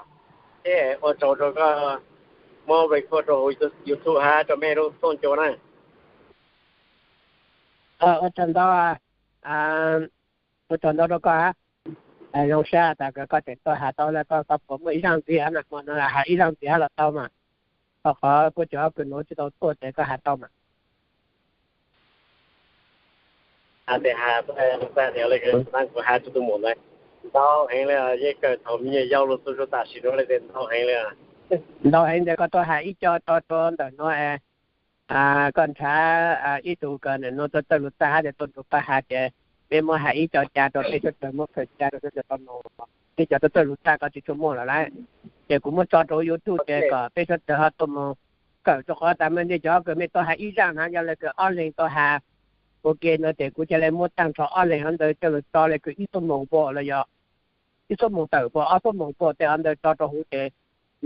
Ua tsaug rua koj muab record rua huv YouTube hab rua mej lub tooj cua na. Ua tsaug ntau, ua tsaug ntau rua koj hab. Zoo sab tas koj tseem tuaj has tau le koj, koj puas muaj ib zaaj ntxiv hab na, hmo no has ib zaaj ntxiv hab los tau mas. Rua qhov puab tseem ob kws nuav tsis tau tuaj ces koj has tau mas. Has tes has, kuv has txug tug mum ntawd ntau heev le, yeej kawm thaum me nyuam yaus lug txug tam sim nuav le tes ntau heev le. Ntau heev tes koj tuaj has ib co tso rua ntawm nuav es koj nrhav ib tug kws nuav txawj txawj lug txaj hab tes tuaj nrug koj has ces peb muab has ib co ca rua peb suav dlawg, muab khaws ca rua suav dlawg tau noog, peb cov txawj txawj lug txaj koj tsis tshua muaj lawm lauj. Ces kuv muab tso rua huv YouTube ces kom peb suav dlawg ho tuaj moog kawm, rua qhov tas mej ntej cov kws mej tuaj has ib zaaj na, yog le kws ob leeg tuaj has ua ke no ces kuv ca le muab taag nrho ob leeg hov ntawd coj lug tso le kws ib xuab moos puas los yog ib xuab moos tawm puas ob xuab moos puas tej hov ntawd tso rua huv ces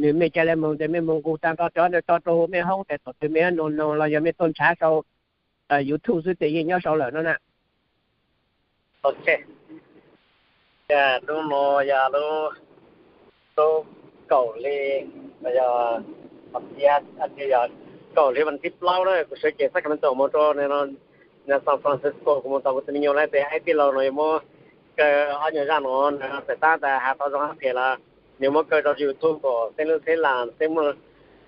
nws mej ca le moog tes mej moog nqug taag nrho cov ntawd tso rua huv mej hoob tes thaum twg mej noog noog los yog mej tuaj nrhav sau YouTube xwb tes yeej nyob sau lawm no na. Ok, lub nuav yog lub, lub kaum hli, yog, yog kaum hli vas thib plaub na, kuv sawv cev Sacramento moog rua San Francisco, kuv moog tau kuv tug me nyuam lawm tes ib tij laug no yuav muab kaw ob nyuag zaaj nuav, nws txhais tab tas has tau zoo hab phem los nws muab kaw rua YouTube kom tej lub txhab las tej muaj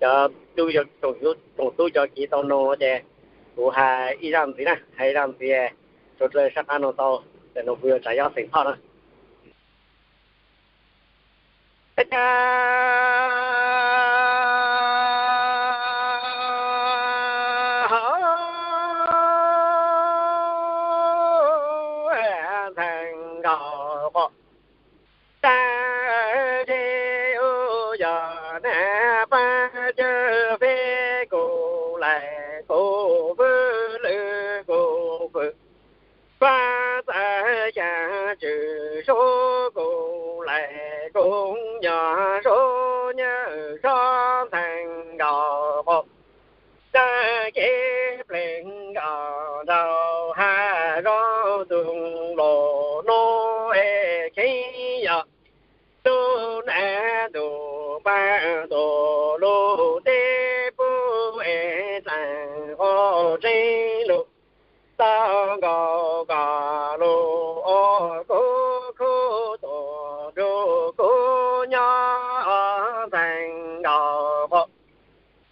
cov tub, tsoom tub cov kiv tau noog no ces kuv has ib zaaj ntxiv na, has ib zaaj ntxiv, suav dlawg sab qab noog tau, tes nuav kuv yuav tsav yob xeem Thoj na. Ntxhee nkaus quas, tag zeb ub yog nab pab cawj feb kuv laim kuv fwj lwm kuv fwm, pab txawj xyaa tswm suab kuv laim kuv nyog suab nyawj sob ntxhee nkaus quas, tag kev pleev nkaus nraug hab zoo tug los nub es kheev yog lub nab ntuj paab tuaj lub teb puab es dlaag quas tseeb lug tau nkaus koj lug ua kuv khub tuaj nrug kuv nyob ntxhee nkaus quas,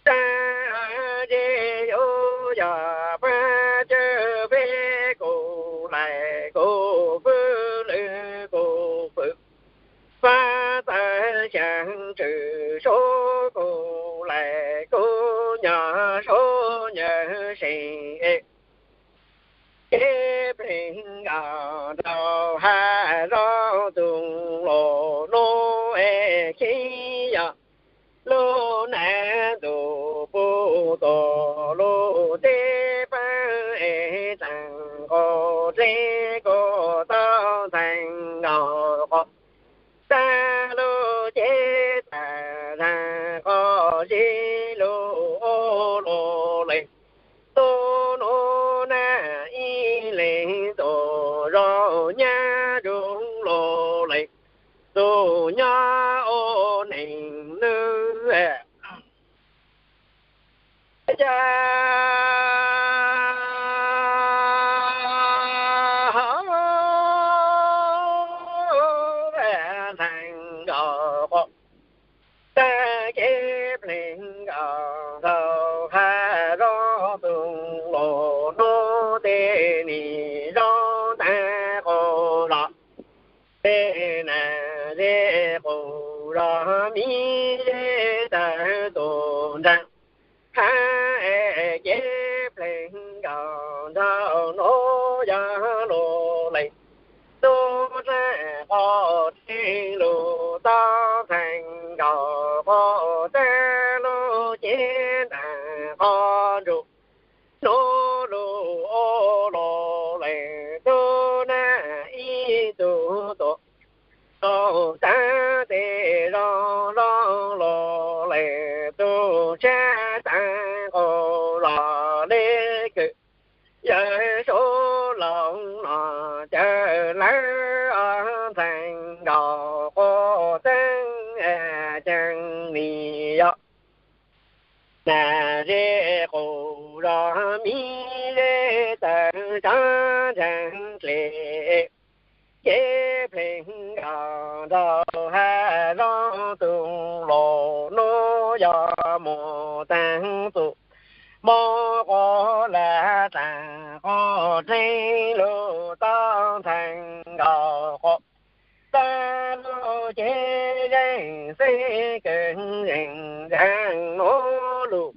tag zeb ub yog pab cawj feb kuv laim kuv fwj lwm kuv fwm, pab txawj xyaa tswm suab kuv laim kuv nyog suab nyawj seem es, kev pleev nkaus nraug hab zoo tug los nub es kheev yog lub nab ntuj puab tuaj lub teb paab es dlaag quas dleb kuas tau ntxhee nkaus quas, tag lub cev tag zaag quas zeb lug ua lug lees, tub nub nab ib leeg tuaj zoo nyab nrug lug lees, tus nyob ua neeg lwj. Cas ntxhais nkauj quaj, tag kev pleev nkauj nraug hav zoov tus los hnub tej nim zoo tag qus zos, tej nas zeb qus zos, miv zeb tawg tus nraag, hab es kev pleev nkauj nraug nuav yog lug leej tub dlaag quas tseeb lug tau ntxhais nkauj quaj, tag lug cev ntaag quas ntsuj nuav lug ua lug leej tub nab ib tug tuam tau tag tej zoo zoo lug leej tub sab taag qus zos le kws yawg Suav Loos no cawm lawv ntxhais nkauj quaj txeeb ceeb nim yog nas zeb qus zos, miv zeb tawg tsav ntseeg dle, kev pleev nkauj nraug hav zoov tus los nuav yog moog taag tus moog quas lav taag quas tseeb lug tau ntxhais nkauj quaj, tag lug cev zeej xeeb kws zeej ncaag nuav lug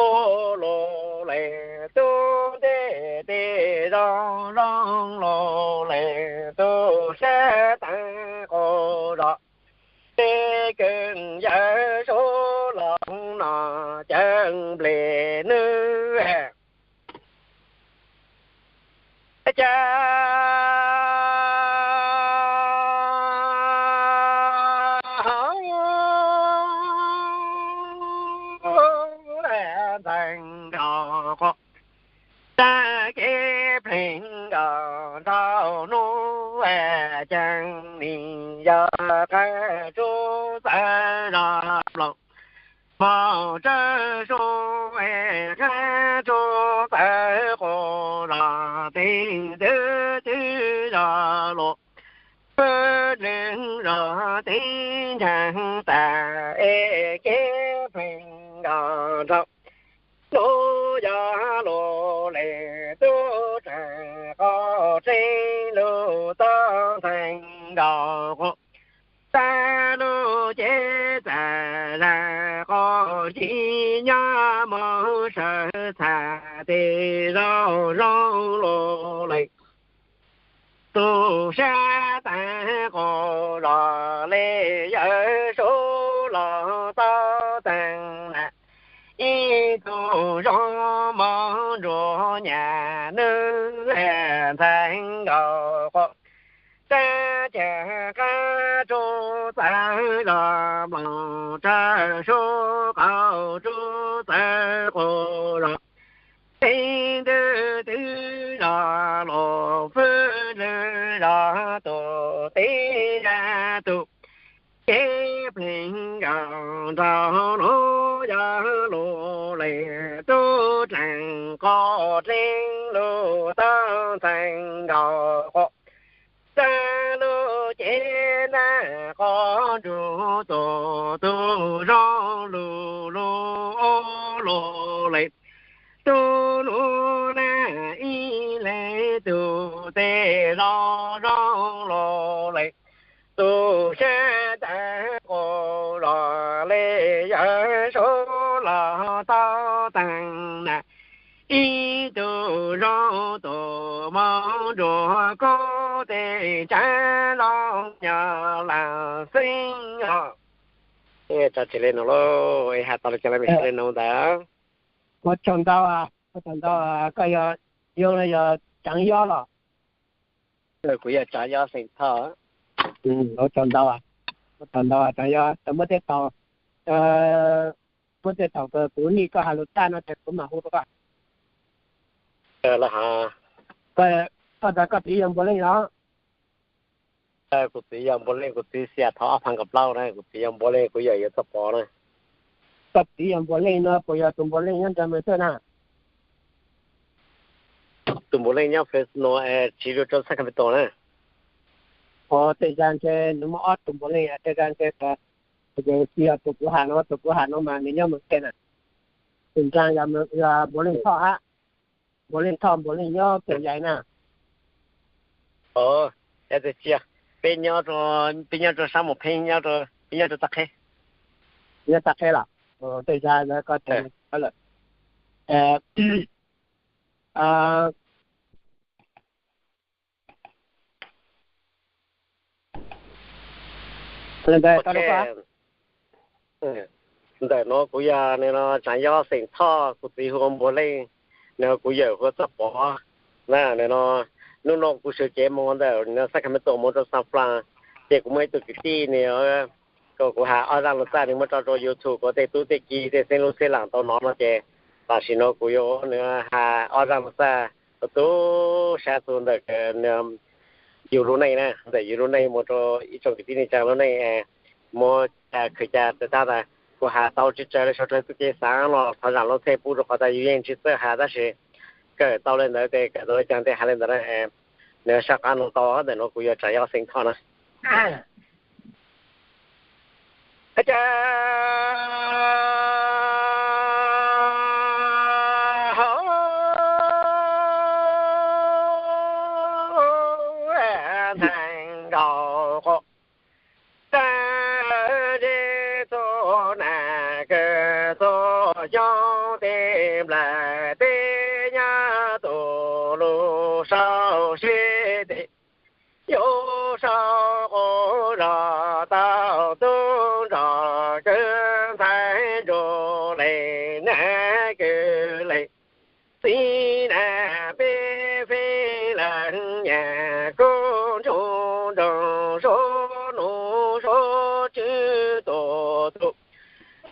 ua lug leej tub ntej tej zoo zoo lug leej tub sab taag qus zos, tej kws yawg Suav Loos no cawm nplej nwg cas ntxhais nkauj quaj, tag kev pleev nkauj nraug nuav ceeb nim yog qaab tsuj txawv zos ploog, moog tsawg sub qaab tsuj txawv qus zos, teeb twg twb zos lug pwg lwg zos teeb ntshaag tas es kev pleev nkauj nraug nuav yog lug leej tub dlaag quas tseeb lug tau ntxhais nkauj quaj, tag lug cev txam zag quas ci nyob moog sawv txham tej zoo zoo lug leej tub sab taag qus zos le yawg Suav Loos tau taag nas ib tug zoo moog nrug nyam nwg ntxhais nkauj quaj, tag chaw qaab tsuj txawv zos mloog tsawg sub qaab tsuj txawv qus zos, teeb twg twb zos lug pwg lwg zos tus teeb zag tus, kev pleev nkauj nraug nuav yog lug leej tub dlaag quas tseeb lug tau ntxhais nkauj quaj, tag lug cev ntaag quas ntsuj tus tug zoo lug lug ua lug leej tub nuav nab ib leeg tug tej zoo zoo lug leej tub sab taag qus zos le yawg Suav Loos tau taag nas ib tug zoo tus moog nrug kub tej tsaav zoo nyob laag xeeb os. Tso tseg le nuav lauj, es has tas le caag le me le nuav ntawd. Ua tsaug ntau, ua tsaug ntau, koj yog, yog, yog Tsav Yob los? Kuv yog Tsav Yob xeem Thoj. Ua tsaug ntau, ua tsaug ntau Tsav Yob, muab tej thaum, muab tej thaum kuv nij koj has lug tag no ces kuv mam hu rau koj. Koj tas koj txiv yog Npuag Leej los? Kuv txiv yog Npuas Leej, kuv txiv xiam thaum ob phav kaum plaub na, kuv txiv yog Npuas Leej, kuv yawm yog Txoj Pov na. Koj txiv yog Npuas Leej no puas yog tus Npuas Leej nyob nram Mes Xwb na? Tus Npuas Leej nyob Fresno, Chill rau Sacramento na. Ua tej zag ntshe nws muaj ob tus Npuas Leej, tej zag ntshe tsis yog tus kuv has no, tus kuv has no mas nws nyob Mes Xwb na. Tus nraag yog Npuas Leej Thoj hab, Npuas Leej Thoj, Npuas Leej nyob Pem Yais na. Ov, peb nyob, peb nyob rau sab Moos Pheej, peb nyob rau Txaj Qheb. Nyob Txaj Qheb los? Tej zag koj tseem lawm. Ntawm no kuv yog nws no Tsav Yob xeem Thoj, kuv txiv hu ua Npuas Leej, nws kuv yawm hu ua Txoj Pov na. Nws no hnub no kuv sawv cev mus ntawm Sacramento mus rau San Fran, ces kuv muaj ib tug kwv tij nws kom kuv has ob zaj lus txaj, nws muab tso rau YouTube kom tej tub tej ki tej xeeb lub xeeb laam tau hnov no ces tam sim no kuv yuav nws has ob zaj lus txaj tu tu sab txug ntawm yus lub neej na, ntawm yus lub neej mus rau ib tsoom kwv tij neej tsa lub neej, muab khwv ca tas tas tas. Kuv has tau tsis tsawg li, sau rau tub cev xaav los thov zaam lub txheej pub rau qhov tas yus yeej tsis txawj has tab sis kawm tau li ntawd ces kawm tau li cas tes has li ntawd na. Nws saj qab no tau, ntawm no kuv yog Tsav Yob xeem Thoj na. Ntxhais nkauj quaj, tag zej txhua na, kawg txhua xyoo tej nplaim teb nyab tus lug sau seb tes yuav sau quas zog tau tub nrog kawg ntxhais nrug lees na, kawg lees txiv na. Peb feeb lawm nyam kub ntsuj nroog suav nuav suav tswv tuam tus,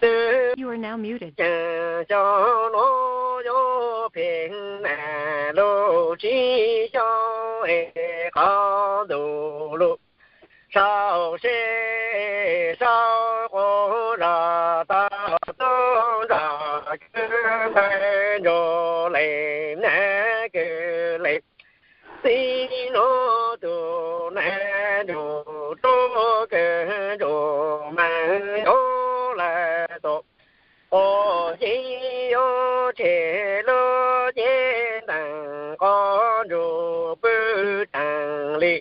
twb tseem xyoo nuav yuav phem na, lub tsib xyoo es qhov ntuj lug sau seb sau quas zog tau tub nrog kawg ntxhais nrug lees na, kawg lees txiv nuav tus na, nrug rua kawg nrug mas yuav lawm tus quas yeeb yuav tshem lub cev ntees qhov ntsug pw tsees li.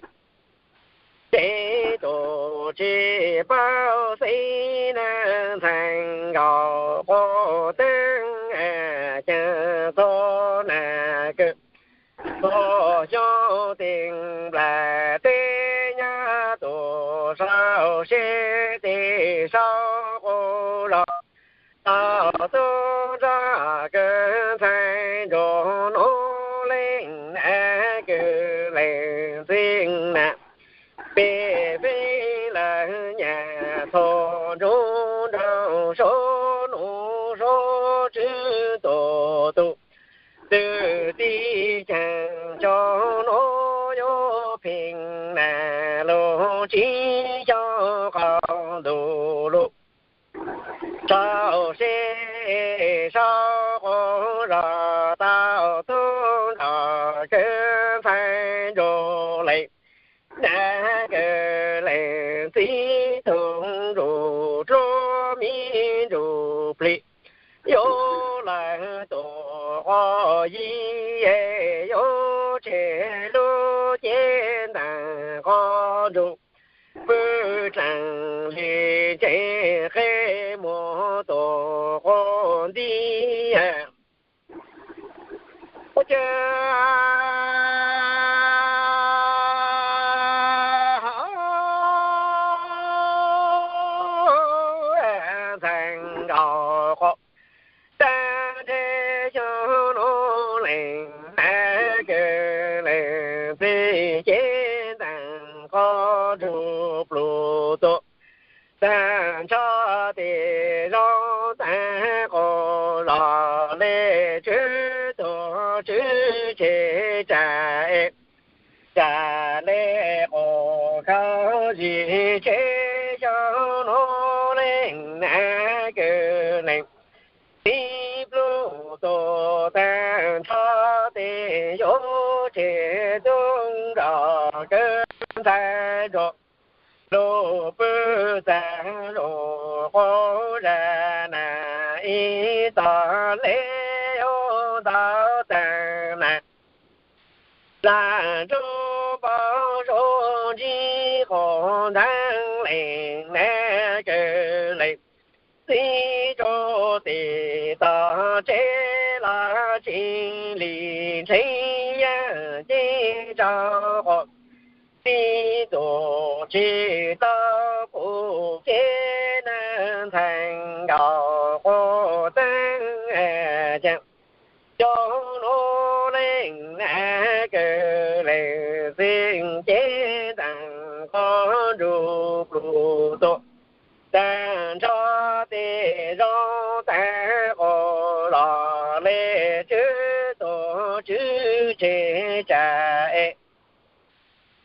Ces tus tsis paub xeeb na, ntxhais nkauj quaj teeb caag txhua na, kawg txhua xyoo tej nplaim teb nyab tus sau seb tes sau quas zog tau tub nrog kawg ntxhais nrug nuav lees na, kawg lees txiv na. Peb feeb lawm nyam txhua ntsug nroog suav nuav suav tswv tuam tus, twb txiv ceeb xyoo nuav yuav phem na, lub tsib xyoo qhov ntuj lug sau seb sau quas zog tau tub nrog kawg ntxhais nrug lees na, kawg lees txiv tug ntsug rua miv ntsug plig yuav lawm tus quas yeeb yuav tshem lub cev ntees qhov ntsug pw tsees li, ntseeg qe muag tus quas nti. Ua cas ntxhais nkauj quaj, tag nrho xyoo nuav lees na, kawg lees txiv cev ntees qhov ntsug plug tuam, tag nrho tej zaub tag quas zog le tswv tuag tswv tshem tsam, tsam le quas khaub tsev xyoo nuav leej nam kws leej txiv plub tug taag nrho tes yuav tseg tub nrog kws ntxhais nrug lug pw txag lug quas zag nam ib tog le yuav ntau taag nam. Lam nrug npau suav ntsib quas ntaag leej nam kws leej txiv tsuj tes tog tsev los tsis li ntseeg yaaj nce rua quas txiv tug tsis tau pum kev nam ntxhais nkaus quas txeeb ca. Xyoo nuav leej nam kws leej txiv cev ntaag quas nrug plug tug taag nrho tes zoo taag quas los le tswv tug tswv tseg tsam es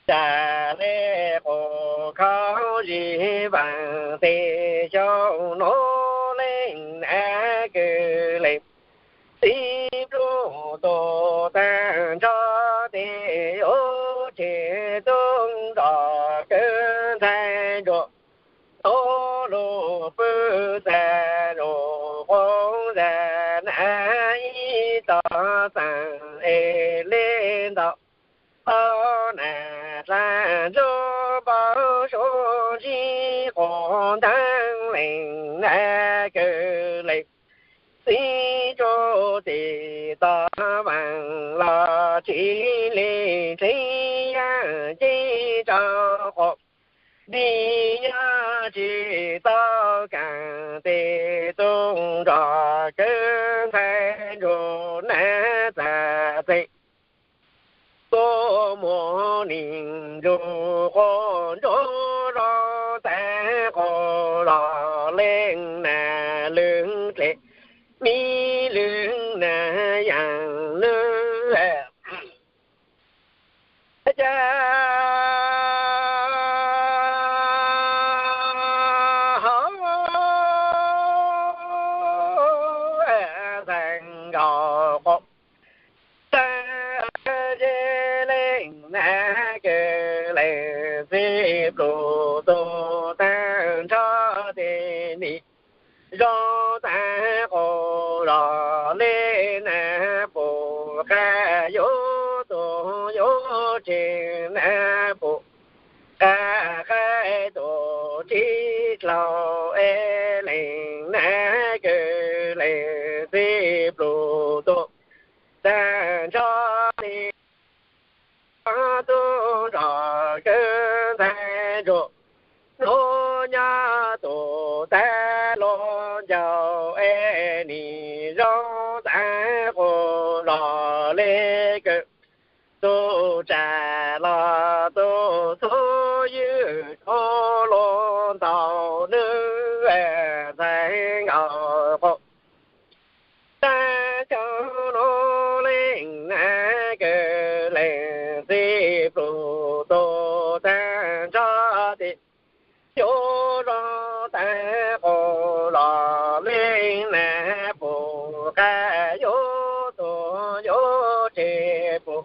tsam le quas khaub zig vaam tes xyoo nuav leej nam kws leej txiv plub tug taag nrho tes yuav tseg tub nrog kws ntxhais nrug tub lug pw txag lug quas zag nam ib tog txaam es le ntau tau nam dlaag nrug npau suav ntsib quas ntaag leej nam kws leej txiv tsuj tes tog vaam los tsis le ntseeg yaaj nce rua quas nti nyob tsis tau kaam tes tub nrog kws ntxhais nrug nam txag txeeg tuab muag nim nrug quas nruab zoo taag quas los leej nam lwm dle mi lwm nam yaam lwm ca hauv ntxhais nkaus quas taag zeb leej nam kws leej txiv plug tug taag nrho tes nim zoo taag quas los le nam pum qab yuav tug yuav tseg nam pum qab qaib tug tsib dlaug es leej nam kws leej txiv plug tug taag nrho tes tub nrog kws ntxhais nrug nub nyob tug taag lug ncaus es nim zoo taag quas los le kws tug tsaam los tug txhub ywj tsuj lug ntaus nwg ntxhais nkaus quas taag cov nuav leej nam kws leej txiv plug tug taag nrho tes yuav zoo taag quas los leej nam pum qab yuav tug yuav tseg pum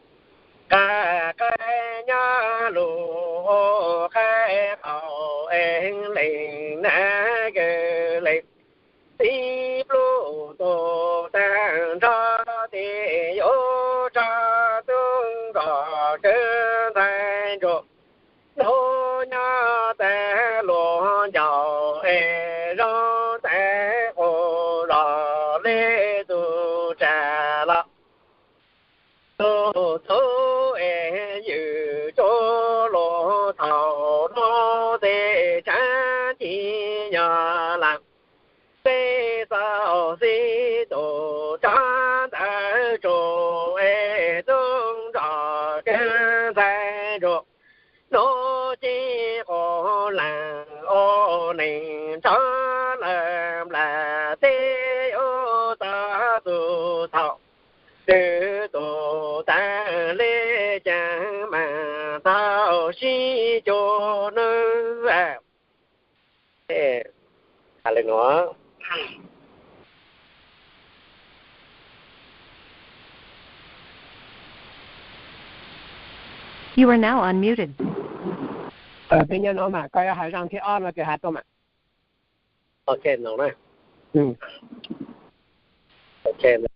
qab qaib nyob lug ua qaib qaum es leej nam kws leej txiv plub tug taag nrho tes yuav rua tub nrog kws ntxhais nrug nub nyob taag lug ncaus es zoo taag quas los le tug tsaam los tug txhub es ywj tsuj lug thaus nub tes tsaab ci nyog lam teb txaus xib tug tsaab ntawd tsuj es tub nrog kws ntxhais nrug nub ci quas laag ua neeg nrog lawv nplas teb yuav tau txug thaus twg tug taag le caag maam tau sib cuag nwg Hais li no. You are now unmuted. Peb nyob no mas koj yuav hais zaaj thib ob no ces hais tuaj mas. Ok no na. Ok.